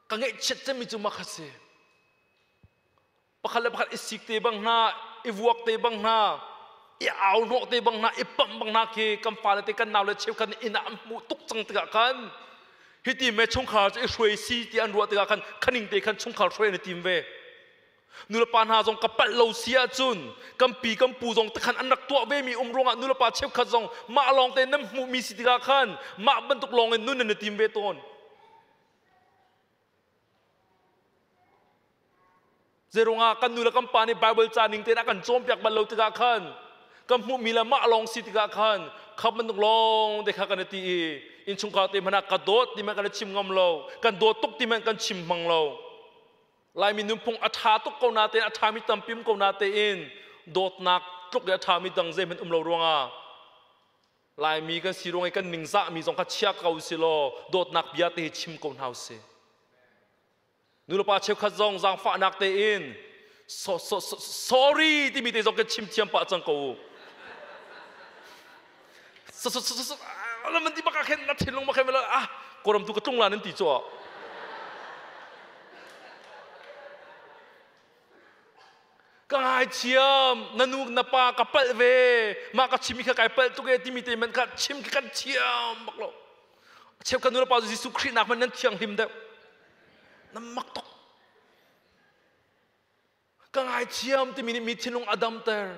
Ka ngaihchiat cemmi cu mah kha si. Pakhat le pakhat i sik te bang hna, i vuak te bang hna, i au hnawh te bang hna, i pamh bang hna khi kan fale te kan naule cheukhat nih inn ah an hmuh tuk cang tikah khan hiti me chungkhar cu i hruai si ti an ruah tikah khan khaning te khan chungkhar hruai an i tim ve. Nulepa hna zong ka palh lo si ahcun kan pi kan pu zong tikhan an rak tuah vemi um ruangah nulepa cheukhat zong mah lawng te nan hmuhmi si tikah khan mah bantuk lawng in nun nan i tim ve tawn. Zeirungah kan nu le kan pa nih Bible ca ning tein a kan cawnpiak bal lo tikah khan kan hmuhmi le mah lawng si tikah khan kha bantuk lawng te kha kan i ti i innchungkhar te hmanh ah ka dawt ti hmanh kan i chim ngam lo, kan dawt tuk ti hmanh kan chim hmang lo. Laimi nunphung a ṭha tuk ko natein a ṭhami tampim ko natein dawtnak tluk i a ṭhami dang zeihmanh um lo ruangah Laimi kan si ruang i kan ningzahmi zong kha chia ko si law dawtnak bia te hi chim ko hna usih. Nulepa cheukhat zong zaangfahnak tein so, so, so, sorry timi te zong kan chim thiam pah cang ko u. So, so, so, so, man ti bak ah khin na thinlung bak khin ah kawram tu ka tlung la nan ti cu ka ngaithiam na nu na pa ka palh ve mah ka chim kha kai palh tuk e timi te man kha chim khi kan thiam bak lo cheu kan nu le pa Jesuh Khrih nak man nan thianghlim deuh nan mak tuk ka ngaithiam timi nih mi thinlung a damter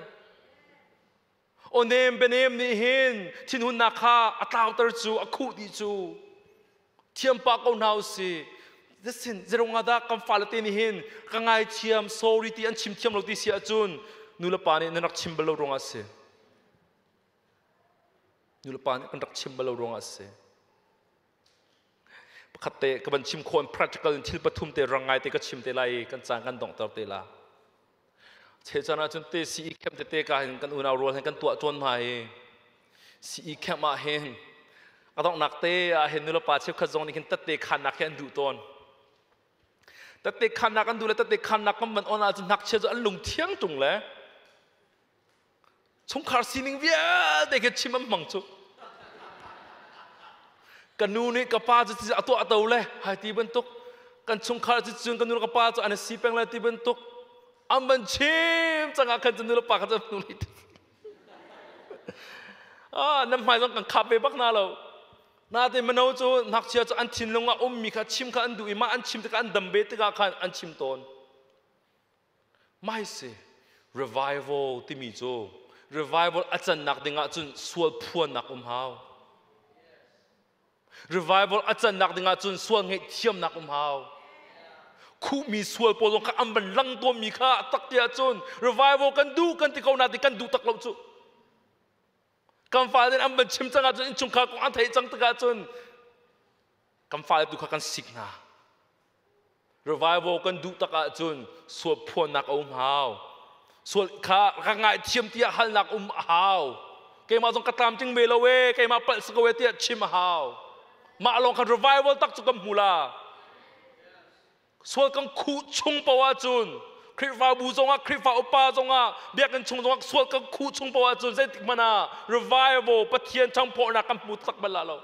aw nem benem nih hin thinhunnak kha a tlauter cu a khuh dih cu thiam pah ko hna usih Listen, zerunga dah kan fale te nih hin ka ngaithiam sorry ti an chim thiam lo ti si ahcun nu le pa nih nan rak chim bal lo ruangah a si. Nu le pa nih kan rak chim bal lo ruangah a si. Pakhat te ka van chim khawh in practical in thil pathum te rang ngai te ka chim te lai i kan caan kan donghter te la. Chechan ahcun te CE camp tete ka hin kan unau rual hin kan tuah tuan hna i CE camp ah hin a donghnak te ah hin nulepa cheukhat zong nih khin tatte khannak hi an duh tawn. Tatte khannak an duh le tatte khannak kan van on ahcun ngakchia cu an lung thiang tung le chungkhar sining vialte khi chim an hmang cu. Ka nu nih ka pa cu a tuah to le hai ti bantuk kan chungkhar cu cun ka nu le ka pa cu an si peng le ti bantuk an van chim cang ah khan cu nu le pa kha cu nu nih ah nan hmai zong kan khap ve bak na lo nate mino cu ngakchia cu an thinlung ah ummi kha chim kha an duh i mah an chim tikah an dam ve tikah khan an chim tawn Mai si revival timi cu revival a cannak dingah cun sual phuannak um hau. Revival a cannak dingah cun sual ngaihthiamnak um hau. Khuhmi sual pawl zong kha an van lang tawnmi kha tak ti ahcun revival kan duh kan ti ko na ti kan duh tak lo cu. Kan fale an van chim cang ahcun innchungkhar kong an theih cang tikah cun kan fale tu kha kan sik hna. Revival kan duh tak ahcun sual phuannak a um hau. Sual kha ka ngaithiam tiah halnak um a hau. Keimah zong ka tlamtling ve lo e, keimah palh si ko e tiah chim a hau. Mah lawng khan revival tak cu kan hmu la. Sual kan khuh chung paoh ahcun Khrihfabu zongah Khrihfa upa zongah biakinn chung zongah sual kan khuh chung paoh ahcun zeitik hmanh ah revival Pathian ṭhangphawhnak kan hmu tak bal la lo.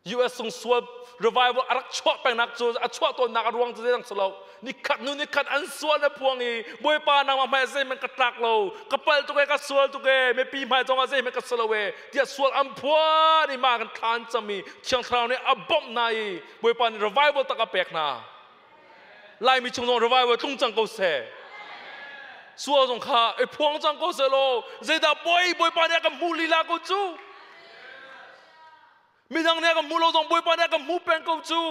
US sung sual revival a rak chuah pengnak cu a chuah tawnnak a ruang cu zeidang si lo nikhat nu nikhat an sual na phuang i Bawipa nangmah hmai zeihmanh ka tlak lo ka palh tuk e ka sual tuk e mipi hmai zongah zeihmanh ka si lo e tiah sual an phuan i mah kan thla an cam i Thiang Thlarau nih a bawmh hna i Bawipa nih revival tak a pek hna Laimi chung zong revival tlung cang ko seh sual zong kha i phuang cang ko seh law zeidah poi Bawipa nih a kan hmuh lila ko cu Midang nih a kan hmuh lo zong Bawipa nih a kan hmuh peng ko cu.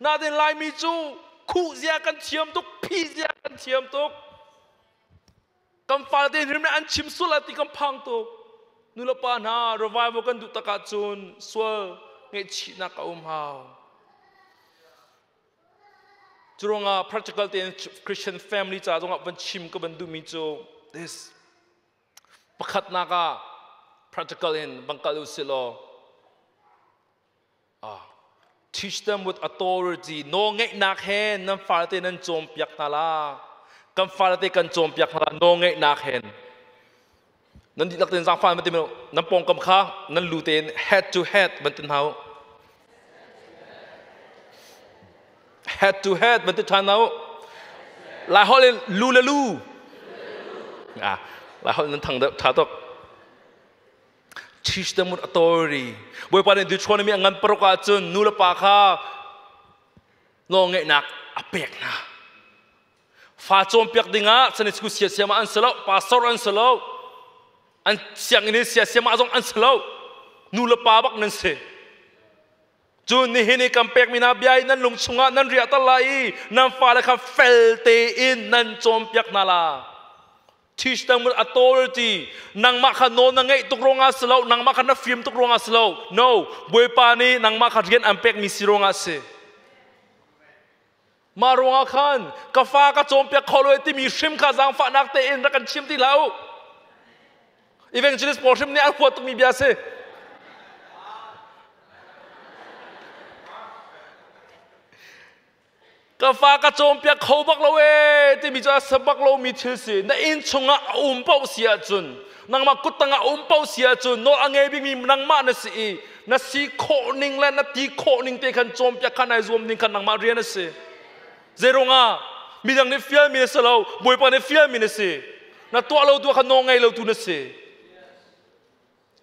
Nain Laimi cu khuh zia kan thiam tuk, phi zia kan thiam tuk. Kan fale te hrim an chim sual ti kan phang tuk. Nulepa hna revival kan duh tak ahcun sual ngaihchihnak a um hau. Curuangah practical tein Christian family ca zongah van chim ka van duhmi cu this Pakhatnak ah practical in van kal u sih law. Teach them with authority. Nawlngeihnak he nan fale te nan cawnpiak hna la. Kan fale te kan cawnpiak hna la nawlngeihnak he. Nan dihlak tein zaangfah nan ti nan pawngkam kha nan lu tein head to head van ti hna u. Head to head van ti ṭhan hna u. Lai holh in lu le lu. Ah, Lai holh nan thang deuh ṭha tuk. Teach them with authority. Bawipa nih Deuteronomy a ngan paruk ahcun nu le pa kha nawlngeihnak a pek hna. Fa cawnpiak dingah Sunday school siasiam ah an si lo, pastor an si lo, an sianginn in siasiam ah zong an si lo. Nu le pa bak nan si. Cun nihin i kan pekmi hna bia i nan lung chungah nan riahter lai i nan fale kha fel tein nan cawnpiak hna la. Teach them with authority. Nangmah kha nawl na ngeih tuk ruangah si lo, nangmah kha na fim tuk ruangah si lo. No, Bawipa nih nangmah kha rian an pekmi si ruangah si. Mah ruangah khan ka fa ka cawnpiak kho lo timi hrim kha zaangfahnak tein rak kan chim ti hlah u. Evangelist pawl hrim nih an huat tukmi bia si. Ka fa ka cawnpiak kho bak lo ee timi cu a sa bak lomi thil si. Na inn chungah a um paoh si ahcun, nangmah kut tangah a um paoh si ahcun nawl a ngei bikmi nangmah na si i na si khawh ning le na ti khawh ning te khan cawnpiak kha nai zuam ding khan nangmah rian a si. Zeiruangah midang nih fialmi na si lo, Bawipa nih fialmi na si. Na tuah lo tu kha nawl ngei lo tu na si.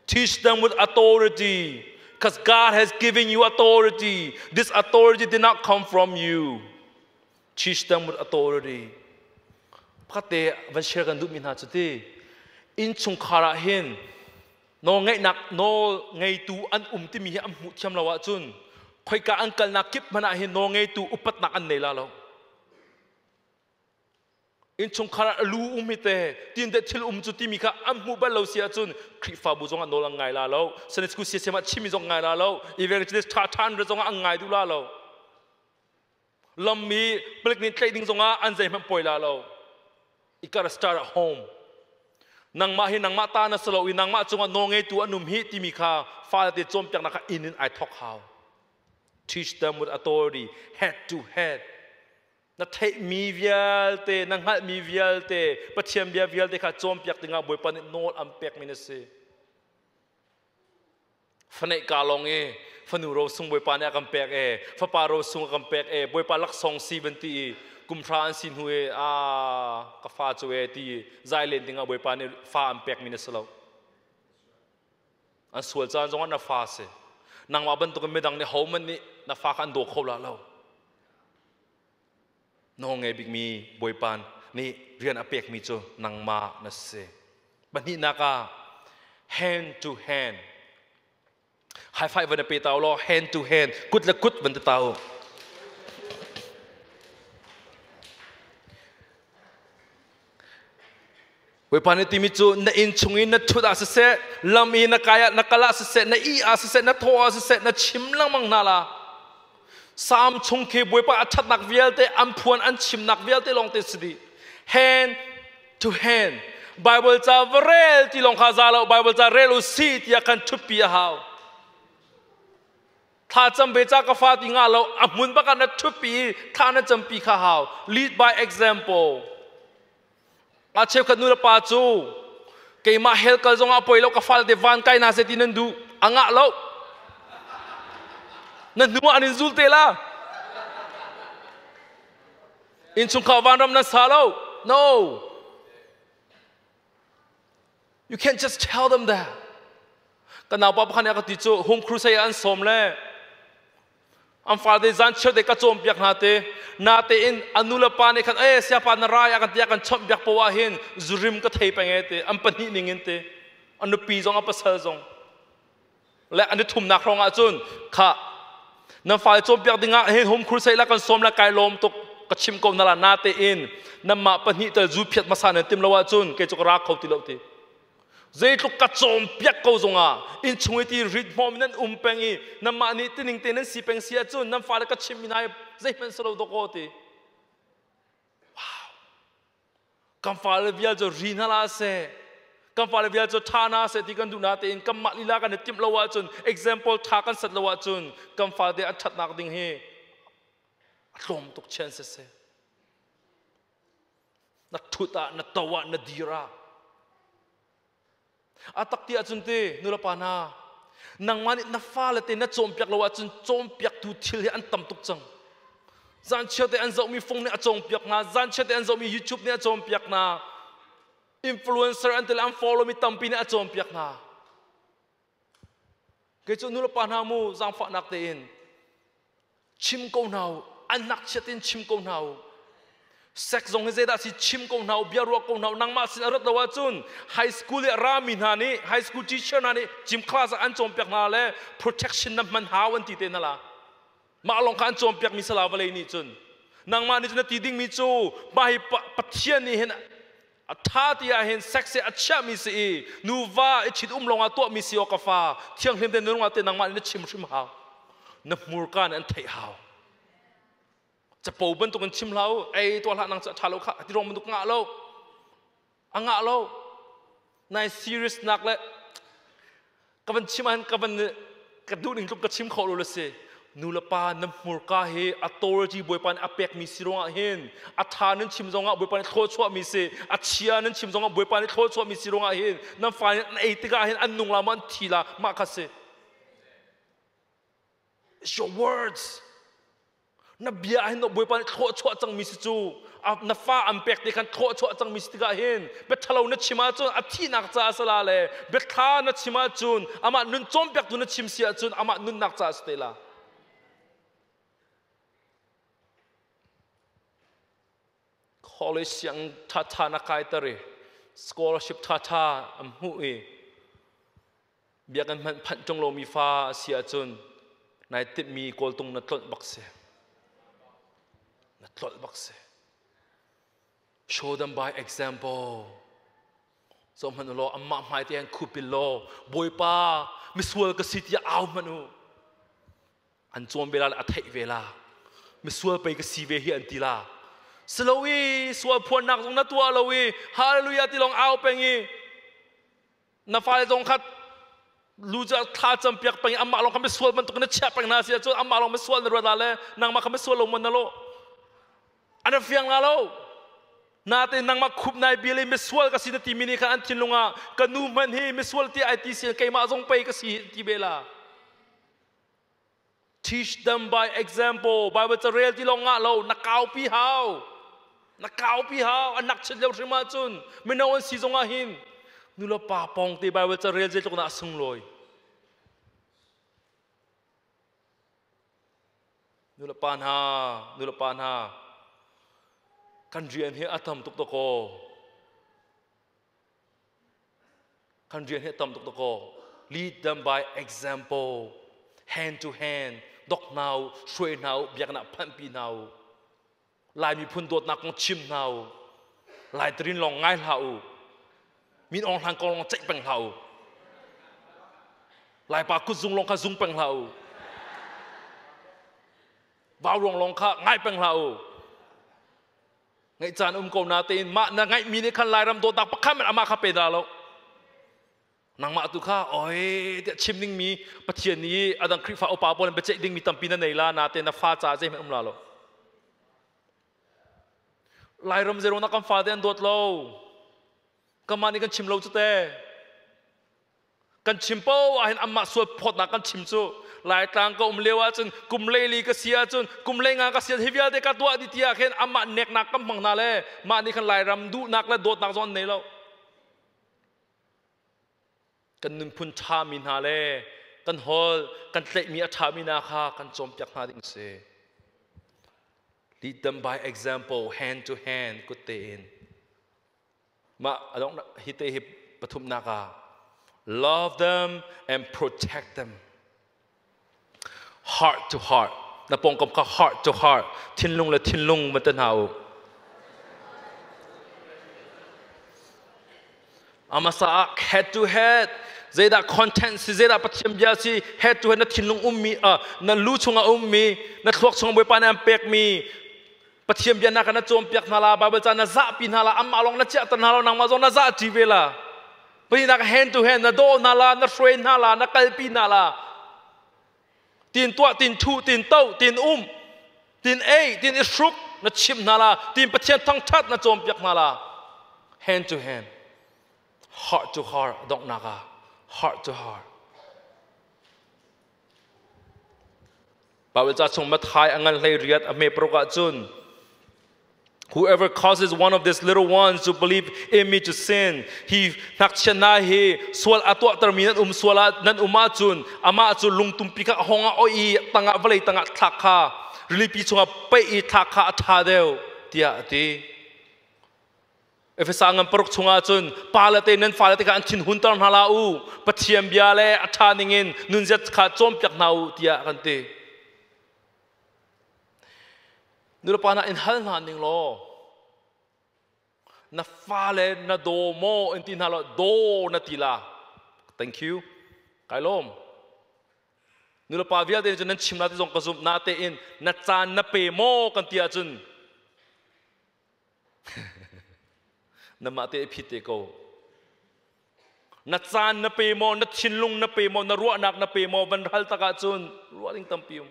Teach them with authority because God has given you authority. This authority did not come from you. Teach them with authority. Pakhat van share kan duhmi hna cu ti innchungkhar ah hin nawl ngeihnak nawl ngeitu an um timi hi an hmuh thiam lo ahcun khoika an kalnak kip hmanh ah hin nawl ngeitu upatnak an nei la lo. Innchungkhar ah lu um hi te tin te thil um cu timi kha an hmuh bal lo si ahcun Khrihfabu zong ah nawl an ngai la lo, Sunday school siasem ah chimmi zong ngai la lo, evangelist ṭha ṭha an zong ah an ngai duh la lo. Lam i palik nih tlaih ding zong ah an zeihmanh poi la lo. You gotta start at home. Nangmah hi nangmah ta na si lo i nangmah cungah nawl ngeitu an um hi timi kha fale te cawnpiaknak kha inn in ai thawk hau. Teach them with authority, head to head. Na theihmi vialte, na hngalhmi vialte, Pathian bia vialte kha cawnpiak dingah Bawipa nih nawl an pekmi na si. Faneih ka lawng i fanu rosung Bawipa nih a kan pek e, fapa rosung a kan pek e, Bawipa laksawng si van ti i kumhra an si hnu i a ka fa cu e ti i zai len dingah Bawipa nih fa an pekmi na si lo. An sual caan zongah na fa si. Nangmah bantukin midang nih hohmanh nih na fa kha an daw kho la lo. Nawl ngei bikmi Bawipa nih rian a pekmi cu nangmah na si. Pahnihnak ah hand to hand. High five van pe ta law, hand to hand, kut le kut van ti ta u. Bawipa nih timi cu na inn chung i na ṭhut ah siseh, lam i na kai ah na kal ah siseh, na ih ah siseh, na thaw ah siseh, na chim lengmang hna la. Salm chung khi Bawipa a ṭhatnak vialte an phuan an chimnak vialte lawng te si dih. Hand to hand. Bible ca va rel ti lawng kha za lo, Bible ca rel u si tiah kan ṭhutpi a hau. Thla cam ve ca ka fa ti nga lo, a hmun bak ah na ṭhutpi i thla na campi kha hau. Lead by example. A cheukhat nu le pa cu keimah hell kal zongah poi lo, ka fale te van kai na se ti nan duh, a ngah lo. Na hnu ah an in zul te la. Innchungkhar vanram nan sa lo. No, you can't just tell them that. Ka naupa pakhat nih a ka ti cu home crusade an sawm le an fale zan chiar te ka cawnpiak hna te natein a nu le pa nih khan e siapa na rai a kan tiah kan chawnhpiak poah ah hin zurim ka thei peng e te an pahnih ning in te a nupi zong a pasal zong le an i thumnak hrawng ah cun kha nan fale cawnpiak dingah hin home crusade la kan sawm la kai lawm tuk ka chim ko na la natein nanmah pahnih tal zu phiat hmasa nan tim lo ahcun kei cu ka ra kho ti lo ti. Zeitluk ka cawnpiak ko zongah innchung i ti rit hmawm nan um peng i nanmah nih tining te nan si peng si ahcun nan fale ka chimmi hna hi zeihmanh si lo dawkaw ti. Wow. Kan fale vial cu ri hna la seh. Kan fale vial cu tha na se ti kan duh na tein kan mah lila kan i timh lo ahcun, example tha kan set lo ahcun kan fale an thatnak ding hi a tlawm tuk chian se se. Na thut ah, na to ah, na dir ah. A tak ti ahcun ti nulepa hna, nangmah nih na fale te na cawnpiak lo ahcun cawnpiaktu thil hi an tam tuk cang. Zanchiar te an zohmi phone nih a cawnpiak hna, zanchiar te an zohmi YouTube nih a cawnpiak hna, influencer an til an follow mi tampi nih a cawnpiak hna. Kei cu nulepa hna mu zaangfahnak tein chim ko hna u, an ngakchiat in chim ko hna u. Sex zong hi zeidah si chim ko hna u, bia ruah ko hna u. Nangmah sin a rat lo ahcun high school i a rami hna nih, high school teacher hna nih gym class ah an cawnpiak hna le protection na hman hau an ti te hna la. Mah lawng kha an cawnpiak mi sala vawlei nih cun. Nangmah nih cun na ti dingmi cu mah hi Pathian nih hin a ṭha ti ah hin sex hi a chiahmi si i nuva i ṭhit um lawngah tuahmi si awk ka fa thianghlim te nunung ah te nangmah nih na chim hrim hau. Na hmurka nih an theih hau. Capo bantuk in chim hlah u, ei tuah hlah nang cu a ṭha lo kha ti ruang bantuk ngah lo. A ngah lo. Nai serious nak le ka van chim ahhin ka van ka duh ning tluk ka chim kho lo le si. Nu le pa na hmurka hi authority Bawipa nih a pekmi si ruangah hin a ṭha nan chim zongah Bawipa nih thluachuahmi si, a chia nan chim zongah Bawipa nih thluachuahmi si ruangah hin nan fa nih an ei tikah hin an nung la maw an thi la mah kha si. It's your words. Na bia hin Bawipa nih thluachuah cangmi si cu na fa an pek te khan thluachuah cangmi si tikah hin biathalo na chim ahcun a thihnak caah sala le biathla na chim ahcun amah nun cawnpiaktu na chim si ahcun amah nunnak caah si te la. College siang ṭhaṭha na kai tar i scholarship ṭhaṭha an hmuh i biakinn hmanh phanh ṭung lomi fa a si ahcun nai timhmi kawltung na tlolh bak si. Na tlolh bak si. Show them by example. So hmanh u law amah hmai te an khupil law Bawipa misual ka si tiah au hmanh u. An cawn ve la le a theih ve la. Misual pei ka si ve hi an ti la. Silo i sual phuannak zong na tuah lo i hallelujah ti lawng au peng i na fale zong kha lu cu thla cam piak peng amah lawng kha misual bantuk na chiah peng hna si ahcun amah lawng misual na ruat la le nangmah kha misual lo mon na lo an fiang la lo natein nangmah khup nai bil i misual ka si na timi nih khan an thinlung ah ka nu hmanh hi misual ti ai ti si keimah zong pei ka si ti be la. Teach them by example. Bible ca rel ti lawng ngah lo, na kaupi hau. Na kaupi hau. An nak chit lio hrim ahcun mino an si zong ah hin nu le pa pong te Bible ca rel zeitluk dah a sunglawi. Nu le pa hna, nu le pa hna, kan rian hi a tam tuk dakaw. Kan rian hi tam tuk dakaw. Lead them by example, hand to hand, dok hna u, hruai hna u, biaknak phanhpi hna u. Lai miphun dawtnak kong chim hna u. Lai tarin lawng ngai hlah u. Min Aung Hlaing kong lawng ceih peng hlah u. Laipa kutzung lawng kha zung peng hlah u. Vauruang lawng kha ngai peng hlah u. Ngaih caan um ko natein mah na ngaihmi nih khan Lairam dawtnak pakhat hmanh amah kha pe dah lo. Nangmah tu kha oi tiah chim dingmi Pathian nih adang Khrihfa upa pawl in biaceih dingmi tampi na nei la natein na fa caah zeihmanh um la lo. Lairam zeiruang dah kan fate an dawt lo? Kanmah nih kan chim lo cu te. Kan chim paoh ahhin anmah sual phawtnak kan chim cu. Laitlang ka um lio ahcun kum leili ka si ahcun kum leinga ka si hi vialte ka tuah dih ti ah khin amah neknak kan hmang hna le mah nih khan Lairam duhnak le dawtnak zong an nei lo. Kan nunphun ṭhami hna le kan holh kan tlaihmi a ṭhami hna kha kan cawnpiak hna ding si. Lead them by example, hand to hand, kut tein. Mah adong hi te hi pathumnak ah love them and protect them. Heart to heart. Na pawngkam kha heart to heart. Thinlung le thinlung van te hna u. Amasa ah head to head zeidah content si zeidah Pathian bia si head to head na thinlung ummi na lu chungah ummi na thluak chungah Bawipa nih an pekmi Pathian bia na kan na cawnpiak hna la, Bible ca na zahpi hna la, amah lawng na chiahter hna lo, nangmah zong na zahṭi ve la. Pahnihnak hand to hand na dawh hna la, na hruai hna la, na kalpi hna la. Tin tuah, tin thu, tin to, tin um, tin ei, tin i hruk na chimh hna la, tin Pathian thangthat na cawnpiak hna la. Hand to hand, heart to heart donghnak ah, heart to heart. Bible ca chung Matthai a ngan hlei riat a hme paruk ahcun Whoever causes one of these little ones to believe in me to sin, hi ngakchia hna hi sual a tuahtermi nan um sual ah nan um ahcun amah cu lungtumpi kha a hong ah oih i tangah vawlei tangah thlak kha rilipi chungah paih i thlak kha a ṭha deuh tiah a ti. Efesa ngan paruk chungah cun pa le te nan fale te kha an thin hunter hna la u Pathian bia le a ṭha ningin nunzia kha cawnpiak hna u tiah kan ti. Nulepa hna in hal hna ning law na fale na daw maw in ti hna law daw na ti la. Thank you. Kai lawm. Nulepa vialte cu nan chim la ti zong ka zumh na tein na caan na pe maw kan ti ahcun namah te phit te ko. Na caan na pe maw, na thinlung na pe maw, na ruahnak na pe maw van hal tak ahcun ruah ding tampi um.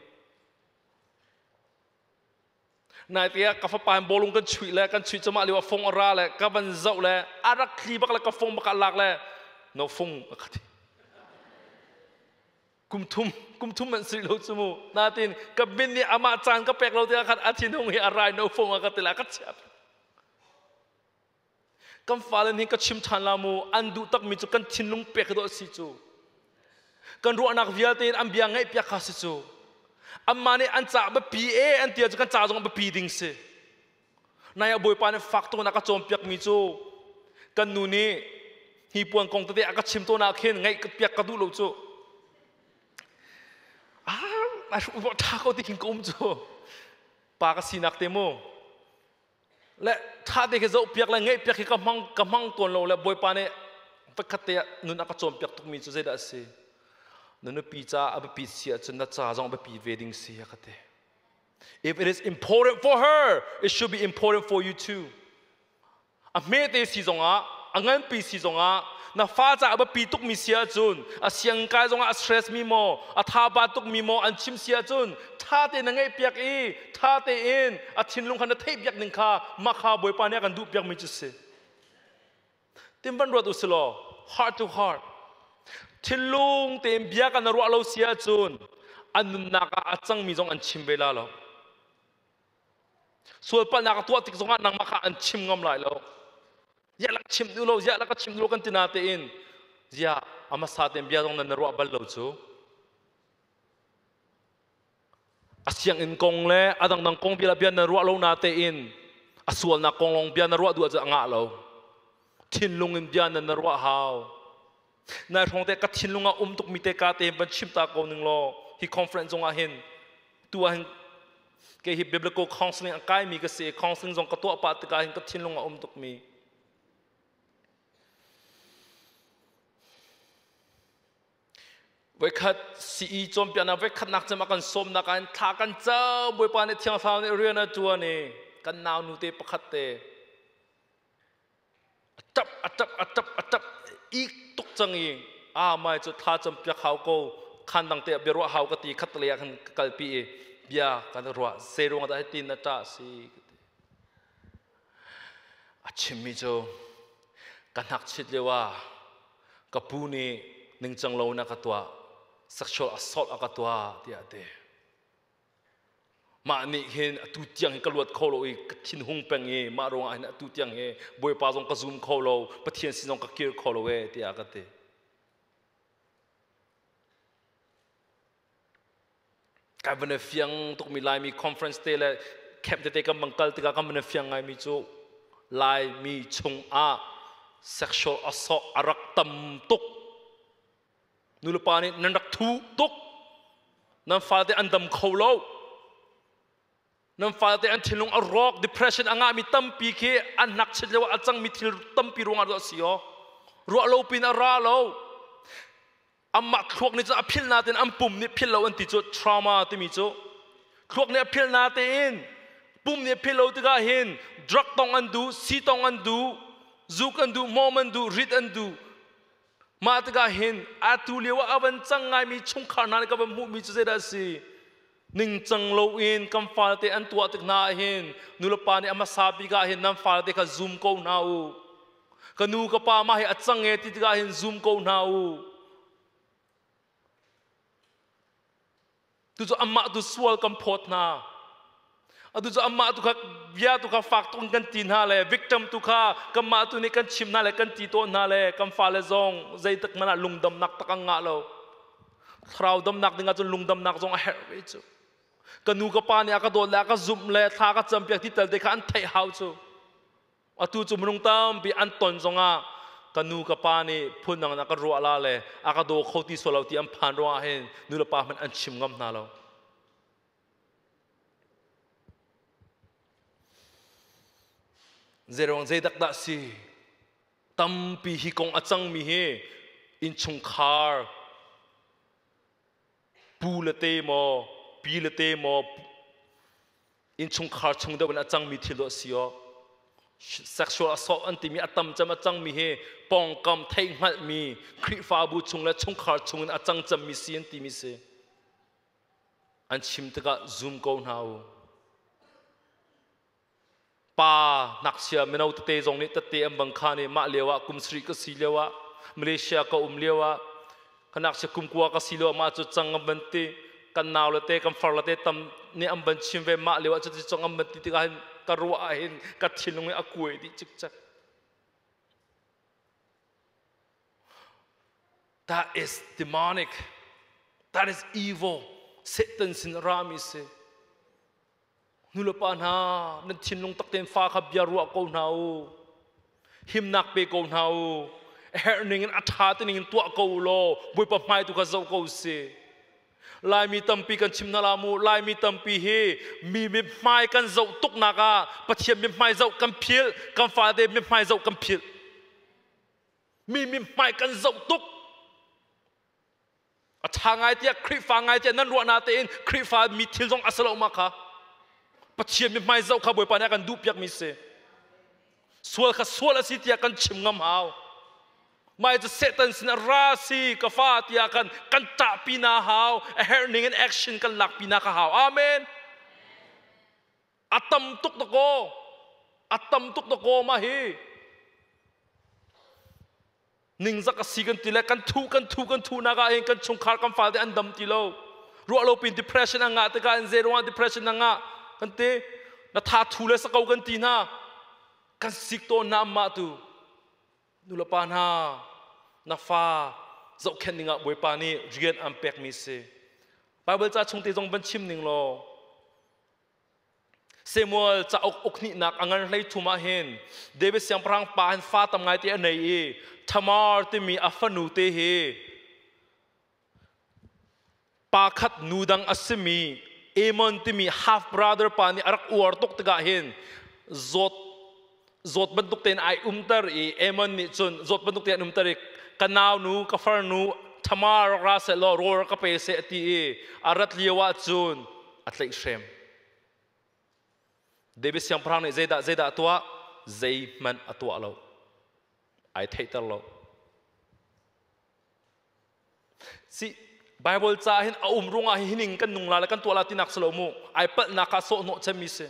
Nai te ah ka fapa in bawlung kan chuih le kan chuih cama lio ah fung a ra le ka van zoh le a rak thli bak le ka fung bak a lak le no fung a ka ti. Kum thum kum thum an sui lo cu mu. Natin ka min nih amah caan ka pek lo tikah khan a thinhung hi a rai no fung a ka ti la ka chiah. Kan fale nih ka chim ṭhan la mu an duh takmi cu kan thinlung pek dawh si cu. Kan ruahnak vialte in an bia ngaih piak kha si cu. Anmah nih an ca biapi e an ti ahcun kan ca zong biapi ding si. Nai ah Bawipa nih fak tuk in a ka cawnpiakmi cu kan nu nih hnipuan kong tete a ka chim tawn ah khin ngaih piak ka duh lo cu. Ah, ai ṭha ko ti khin ka um cu. Pa ka sinak te mu. Le ṭha te khi zohpiak le ngaihpiak hi ka hmang ka hmang tawn lo le Bawipa nih pakhat te ah nun a ka cawnpiak tukmi cu zeidah a si? Na nupi ca a biapit si ahcun na ca zong a biapi ve ding si a ka ti. If it is important for her, it should be important for you too. A hmete si zongah, a nganpi si zongah, na fa ca a biapi tukmi si ahcun, a siangkai zongah a stress mi maw, a thaba tukmi maw an chim si ahcun, ṭha tein na ngaihpiak i ṭha tein a thinlung kha na theihpiak ning kha mah kha Bawipa nih a kan duhpiakmi cu si. Tin van ruat u si law, heart to heart, thinlung tein bia kan ruah lo si ahcun an nunnak ah a cangmi zong an chim ve la lo. Sualpalhnak a tuah tik zongah nangmah kha an chim ngam lai lo. Ziah lak chim duh lo, ziah lak ka chim duh lo kan ti na tein ziah a hmasa tein bia zong nan na ruah bal lo cu. A sianginn kong le a dangdang kong bia bia na ruah lo na tein a sualnak kong lawng bia na ruah duh ahcun a ngah lo. Thinlung in bia nan na ruah hau. Nai hrawng te ka thinlung ah um tukmi te ka te van chim ta ko ning law hi conference zong ah hin tu ah hin kei hi biblical counseling a kaimi ka si counseling zong ka tuah pah tikah hin ka thinlung ah um tukmi Voikhat CE cawnpiaknak voikhatnak cem a kan sawmnak ah hin thla kan cam Bawipa nih Thiang Thlarau nih rian a ṭuan i kan nau nu te pakhat te a ṭap a ṭap a ṭap a ṭap ik tuk cang i a mai cu thla cam piak hau ko khan dang te ah bia ruah hau ka ti khat lei ah khan ka kalpi i bia kan ruah zei ruang dah hitin na ṭah si ka ti a chimmi cu ka hnakchit lio ah ka pu nih ningcang lo in a ka tuah sexual assault a ka tuah tiah a ti Mah nih hin atu tiang hi ka luat kho lo i ka thinhung peng i mah ruangah hin atu tiang hi Bawipa zong ka zum kho lo, Pathian sin zong ka kir kho lo e tiah ka ti. Kai van i fiang tukmi Laimi conference te le camp tete kan bang kal tikah kan van i fiang ngaimi cu Laimi chungah sexual assault a rak tam tuk. Nulepa nih nan rak thuh tuk. Nan fate an dam kho lo. Nan fate an thinlung a rawk, depression a ngahmi tampi khi an hnakchit lio ah a cangmi thil tampi ruangah ruah si aw. Ruah lo pin a ra lo. Amah thluak nih cun a philh natein an pum nih philh lo an ti cu trauma timi cu. Thluak nih a philh natein pum nih a philh lo tikah hin drug tong an duh, si tong an duh, zuk an duh, mawm an duh, rit an duh. Mah tikah hin atu lio ah a van cang ngaimi chungkhar hna nih ka van hmuhmi cu zeidah a si? Ningcang loin kan fale an tuah tik hna ah hin nulepa nih a hmasa bik ah hin nan fale kha zum ko hna u. Ka nu ka pa mah hi a cang e ti tikah hin zum ko hna u. Tu cu amah tu sual kan phawt hna. Atu cu amah tu kha bia tu kha fak tuk in kan ti hna le victim tu kha kanmah tu nih kan chim hna le kan ti tawn hna le kan fale zong zeitik hmanh ah lungdamnak tak an ngah lo. Thlarau damnak ding ahcun lungdamnak zong a herh ve cu. Ka nu ka pa nih a ka dawt le a ka zumh le thla ka campiak ti tal te kha an theih hau cu. Atu cu minung tampi an ton zongah ka nu ka pa nih phun dang in a ka ruah la le a ka daw kho ti sual lo ti an phan ruangah hin nu le pa hmanh an chim ngam hna lo. Zeiruang zeidak dah si? Tampi hi kong a cangmi hi innchungkhar pu le te maw pi le te maw innchungkhar chung deuh in a cangmi thil dawh si aw sexual assault an timi a tam cem a cangmi hi pawngkam theihhngalhmi Khrihfabu chung le chungkhar chung in a cang cemmi si an timi si an chim tikah zum ko hna u pa ngakchia mino tete zong nih tette an bang kha nih mah lio ah kum sarih ka si lio ah Malaysia ka um lio ah ka ngakchia kum kua ka si lio ah mah cu cang an van ti kan nau le te kan far le te tam nih an van chim ve mah lio ah cuti cang an van ti tikah hin ka ruah ah hin ka thinlung hi a kuai dih cikcek. That is demonic. That is evil. Satan sin rami si. Nulepa hna, nan thinlung tak tein fa kha bia ruah ko hna u. Himnak pe ko hna u. A herh ning in a ṭha te ning in tuah ko u law Bawipa hmai tu kha zoh ko si. Laimi tampi kan chim hna la mu. Laimi tampi hi mi mithmai kan zoh tuknak ah Pathian mithmai zoh kan philh, kan fate mithmai zoh kan philh. Mi mithmai kan zoh tuk. A ṭha ngai tiah Khrihfa ngai tiah nan ruah na tein Khrihfa mi thil zong a si lo ma kha. Pathian mithmai zoh kha Bawipa nih a kan duhpiak mi si. Sual kha sual a si tiah kan chim ngam hau. Mai cu Satan sin a ra si ka fa tiah kan kan ṭahpi na hau. A herh ning in action kan lakpi na ka hau. Amen. A tam tuk dakaw. A tam tuk dakaw ma hi. Ningzak a si kan ti le kan thu kan thu kan thu nak ah hin kan chungkhar kan fale an dam ti lo. Ruah lo pin depression a ngah tikah in zei ruangah depression a ngah kan ti. Na tha thu le sako kan ti hna. Kan sik tawn hna mah tu. Nulepa hna na fa zohkhenh dingah Bawipa nih rian an pekmi si. Bible ca chung te zong van chim ning law Samuel cauk uk hnihnak a ngan hlei thum ah hin David siangpahrang pa hin fa tam ngai te a nei i Tamar timi a fanu te hi pa khat nu dang a simi Amon timi half brother pa nih a rak uar tuk tikah hin zawt zawt bantuk tein ai umter i Amon nih cun zawt bantuk tein umter i ka nau nu ka farnu Tamar rak ra seh law rawl rak ka pe seh a ti i a rat lio ah cun a tlaihhrem. David siangpahrang nih zeidah zeidah a tuah? Zeihmanh a tuah lo. Ai theihter lo. Si Bible ca hin a um ruangah hi hining kan nung la le kan tuah la tinak si lo mu. Ai palhnak kha sawhhnawh cemmi si.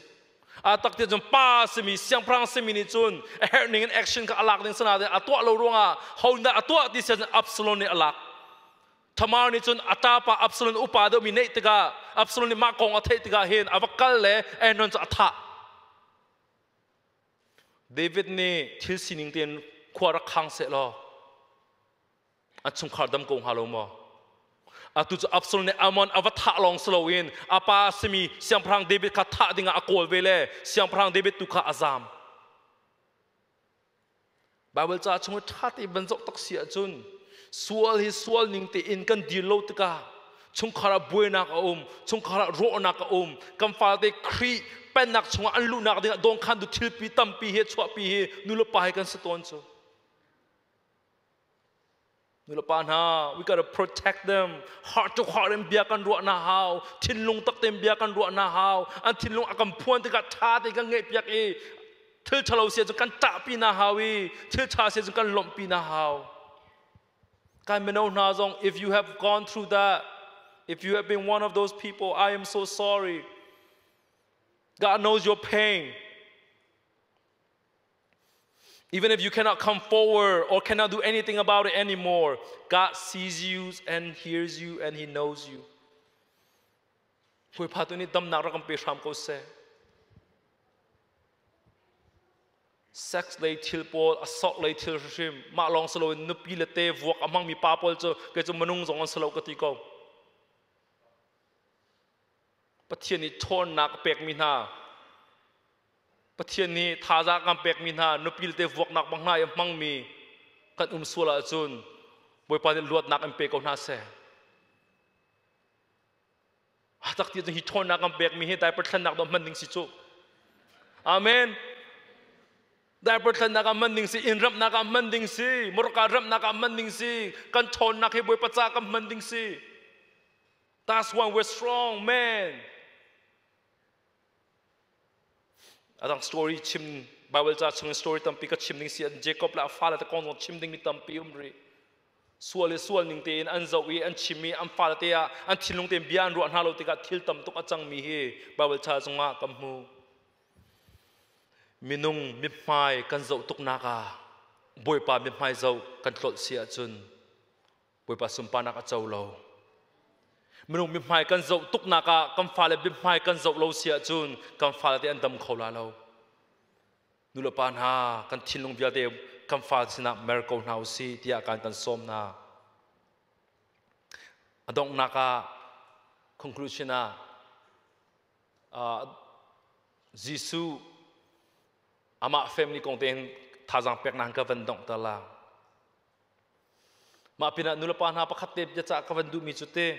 A tak ti cun pa simi siangpahrang simi nih cun a herh ning in action kha a lak ding sana a tuah lo ruangah ho dah a tuah ti sian Absalom nih a lak. Tamar nih cun a ṭapa Absalom upa deuhmi neih tikah Absalom nih mah kong a theih tikah hin a va kal le Amnon cu a thah. David nih thil sining tein khua rak khang seh law an chungkhar dam ko hnga lo maw? Atu cu Absalom nih Amnon a va thah lawng si loin a pa a simi siangpahrang David kha thah dingah a kawl ve le siangpahrang David tu kha a zaam. Baibal ca chung i ṭha tein van zoh tak si ahcun sual hi sual ning tein kan dir lo tikah chungkhar ah buainak a um, chungkhar ah rawhnak a um, kan fate Khrih pennak chungah an luhnak dingah dawnkhantu thilpi tampi hi chuahpi hi nulepa hi kan si tawn cu. Nulepa hna, we gotta protect them. Heart to heart in bia kan ruah na hau. Thinlung tak tein bia kan ruah na hau. An thinlung a kan phuan tikah ṭha tein kan ngaihpiak i thil ṭhalo si ahcun kan ṭahpi na hau i thil ṭha si ahcun kan lawmhpi na hau. Kan mino hna zong, if you have gone through that, if you have been one of those people, I am so sorry. God knows your pain. Even if you cannot come forward or cannot do anything about it anymore, God sees you and hears you and He knows you. Bawipa tu nih damnak rak kan pe hram ko seh. Sex lei thil pawl, a sok lei thil hrim, mah lawng si loin nupi le te vuak a hmangmi pa pawl cu kei cu minung zong an si lo ka ti ko. Pathian nih ṭhawnnak a pekmi hna, Pathian nih thazaang kan pekmi hna nupi le te vuaknak bang hna i a hmangmi kan um sual ahcun Bawipa nih luatnak in pe ko hna seh. Tak ti hi ṭhawnnak kan pekmi hi diaper thlennak dawh hman ding si cu. Amen. Diaper thlennak ah hman ding si, inn ramhnak ah hman ding si, morka ramhnak ah hman ding si, kan ṭhawnnak hi Bawipa ca kan hman ding si. That's why we're strong man. Adang story chim Bible ca chung story tampi ka chim ding si Jacob le a fale te kong zong chim ding mi tampi um rih. Sual i sual ning tein an zoh i an chim i an fale te ah an thinlung tein bia an ruah hna lo tikah thil tam tuk a cangmi hi Bible ca zongah kan hmu. Minung mithmai kan zoh tuknak ah Bawipa mithmai zoh kan tlolh si ahcun Bawipa sunparnak a co lo. Minung mithmai kan zoh tuknak ah kan fale mithmai kan zoh lo si ahcun kan fale te an dam kho la lo. Nulepa hna kan thinlung vialte kan fa sinah mer ko hna usih tiah kan kan sawm hna. A donghnak ah conclusion ah Jesuh amah family kong tein thazaang peknak ka van dongh ta la. Mah pinah nulepa hna pakhat te biacah ka van duhmi cu te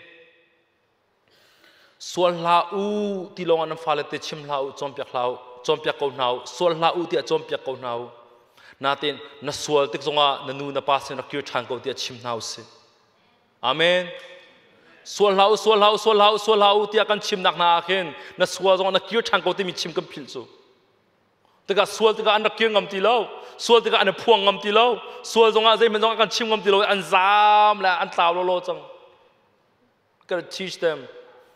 sual hlah u ti lawng ah nan fale te chim hlah u cawnpiak hlah u cawnpiak ko hna u sual hlah u tiah cawnpiak ko hna u natin na sual tik zongah na nu na pa sin rak kir ṭhan ko tiah chim hna u sih amen sual hlah u sual hlah u sual hlah u sual hlah u tiah kan chimnak hna ah khin na sual zongah na kir ṭhan ko timi chim kan philh cu Tikah sual tikah an rak kir ngam ti lo. Sual tikah an i phuang ngam ti lo. Sual zongah zeihmanh zongah kan chim ngam ti lo. An zaam le an tlau lawlaw cang. Gotta teach them.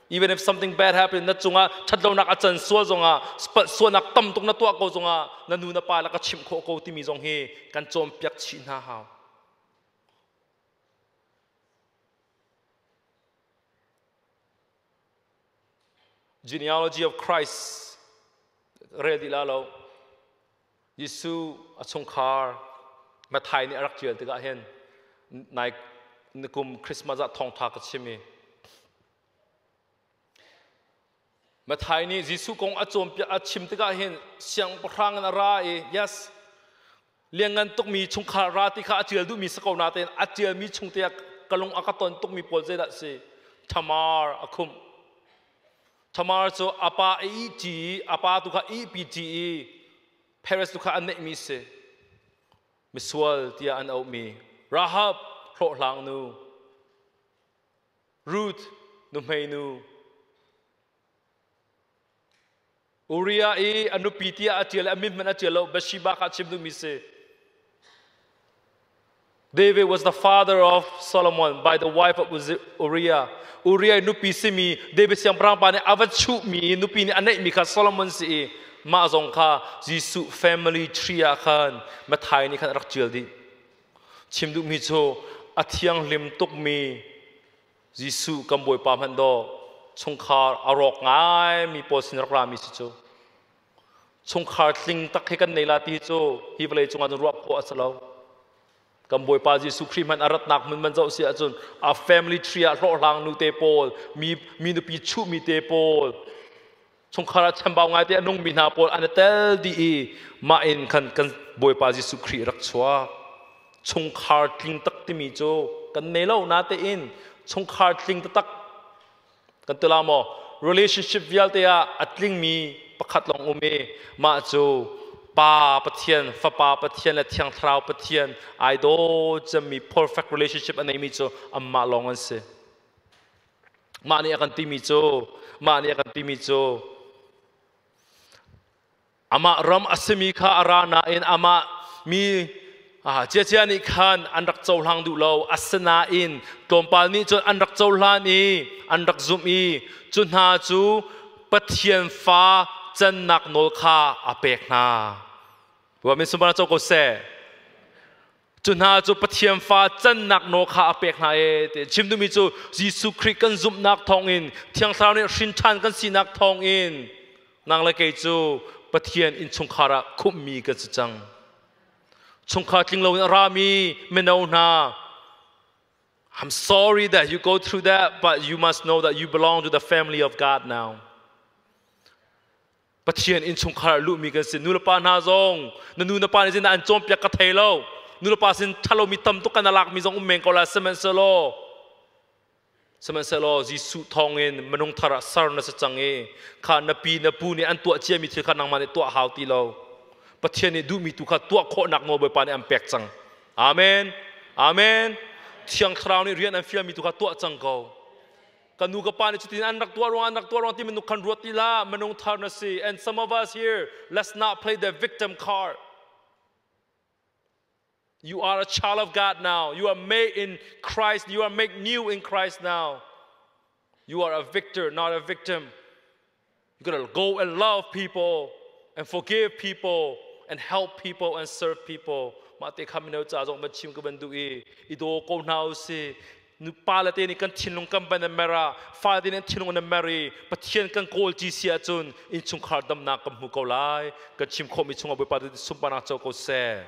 Even if something bad happen, na cungah ṭhatlonak a can sual zongah, sualnak tam tuk na tuah ko zongah, na nu na pa le ka chimh khawh ko timi zong hi kan cawnpiak chih hna hau. Genealogy of Christ rel dih la lo. Jesuh a chungkhar Matthai nih a rak ṭial tikah hin nai kum Christmas ah thawngṭha ka chim i Matthai nih Jesuh kong a cawnpiak a chim tikah hin siangpahrang in a ra i yes lianngan tukmi chungkhar ra ti kha a ṭial duhmi si ko nain a ṭialmi chung te ah ka lung a ka ton tukmi pawl zeidah si Tamar a khumh Tamar cu a pa a ih i a pa tu kha ihpi ṭi i Paris tu kha an neihmi si misual tiah an auhmi Rahab hlawhhlang nu Ruth nuhmei nu Uriah i a nupi tiah a ṭial i a min hmanh a ṭial lo Bathsheba kha a chim duhmi si. David was the father of Solomon by the wife of Uriah. Uriah nupi simi David siangpahrang pa nih a va chuhmi nupi nih a neihmi kha Solomon si i mah zong kha Jesuh family tree ah khan Matthai nih khan a rak ṭial dih. Chim duhmi cu a thianghlim tukmi Jesuh kan Bawipa hmanh daw chungkhar a rawk ngaimi pawl sin rak rami si cu chungkhar tling tak hi kan nei la ti cu hi vawlei cungah cun ruah khawh a si lo kan Bawipa Jesuh Khrih hmanh a ratnak hmun man zoh si ahcun a family tree ah hlawhhlang nu te pawl mi mi nupi chuhmi te pawl chungkhar ah chambau ngai te a nungmi hna pawl an i tel dih i mah in khan kan Bawipa Jesuh Khrih rak chuak chungkhar tling tak timi cu kan nei lo natein chungkhar tling taktak kan ti la maw relationship vialte ah a tlingmi pakhat lawng um i mah cu Pa Pathian, Fapa Pathian le Thiang Thlarau Pathian ai daw cemmi perfect relationship a neimi cu anmah lawng an si. Mah nih a kan timi cu mah nih a kan timi cu amah ram a simi kha a ra nain amah mi Cia nih khan an rak cohlang duh lo. Asinain tlawmpal nih cun an rak cohlan i an rak zumh i cu hna cu Pathian fa cannak nawl kha a pek hna. Wa min sumara cho ko seh. Cu hna cu Pathian fa cannak nawl kha a pek hna e ti chim duhmi cu Jesuh Khrih kan zumhnak thawngin, Thiang Thlarau nih hrin ṭhan kan sinak thawngin nang le kei cu Pathian innchungkhar ah khumhmi kan si cang. Chungkhar tling loin a rami mino hna, I'm sorry that you go through that, but you must know that you belong to the family of God now. Pathian innchungkhar ah luhmi kan si. Nulepa hna zong na nu na pa nih zeidah an cawnpiak ka thei lo. Nulepa sin ṭhalomi tam tuk kan alakmi zong um men ko la, sihmanhsehlaw Jesuh thawngin minung thar ah ser na si cang i kha na pi na pu nih an tuah ciami thil kha nangmah nih tuah hau ti lo. Pathian nih duhmi tu kha tuah khawhnak nawl Bawipa nih an pek cang. Amen. Amen. Thiang Thlarau nih rian an fialmi tu kha tuah cang ko. Ka nu ka pa nih cutin an rak tuah ruang, an rak tuah ruang ti minung khan ruat ti la. Minung thar na si. And some of us here, let's not play the victim card. You are a child of God now. You are made in Christ. You are made new in Christ now. You are a victor, not a victim. You gotta go and love people and forgive people and help people and serve people. Mah te kha mino ca zong ban chim ka ban duh i i daw ko hna u si. Nu pa le te nih kan thinlung kan ban mera, fa te nih thinlung na meri, Pathian kan kawl ci si ahcun innchungkhar damnak kan hmu ko lai. Kan chim khawhmi chungah Bawipa sunparnak co ko seh.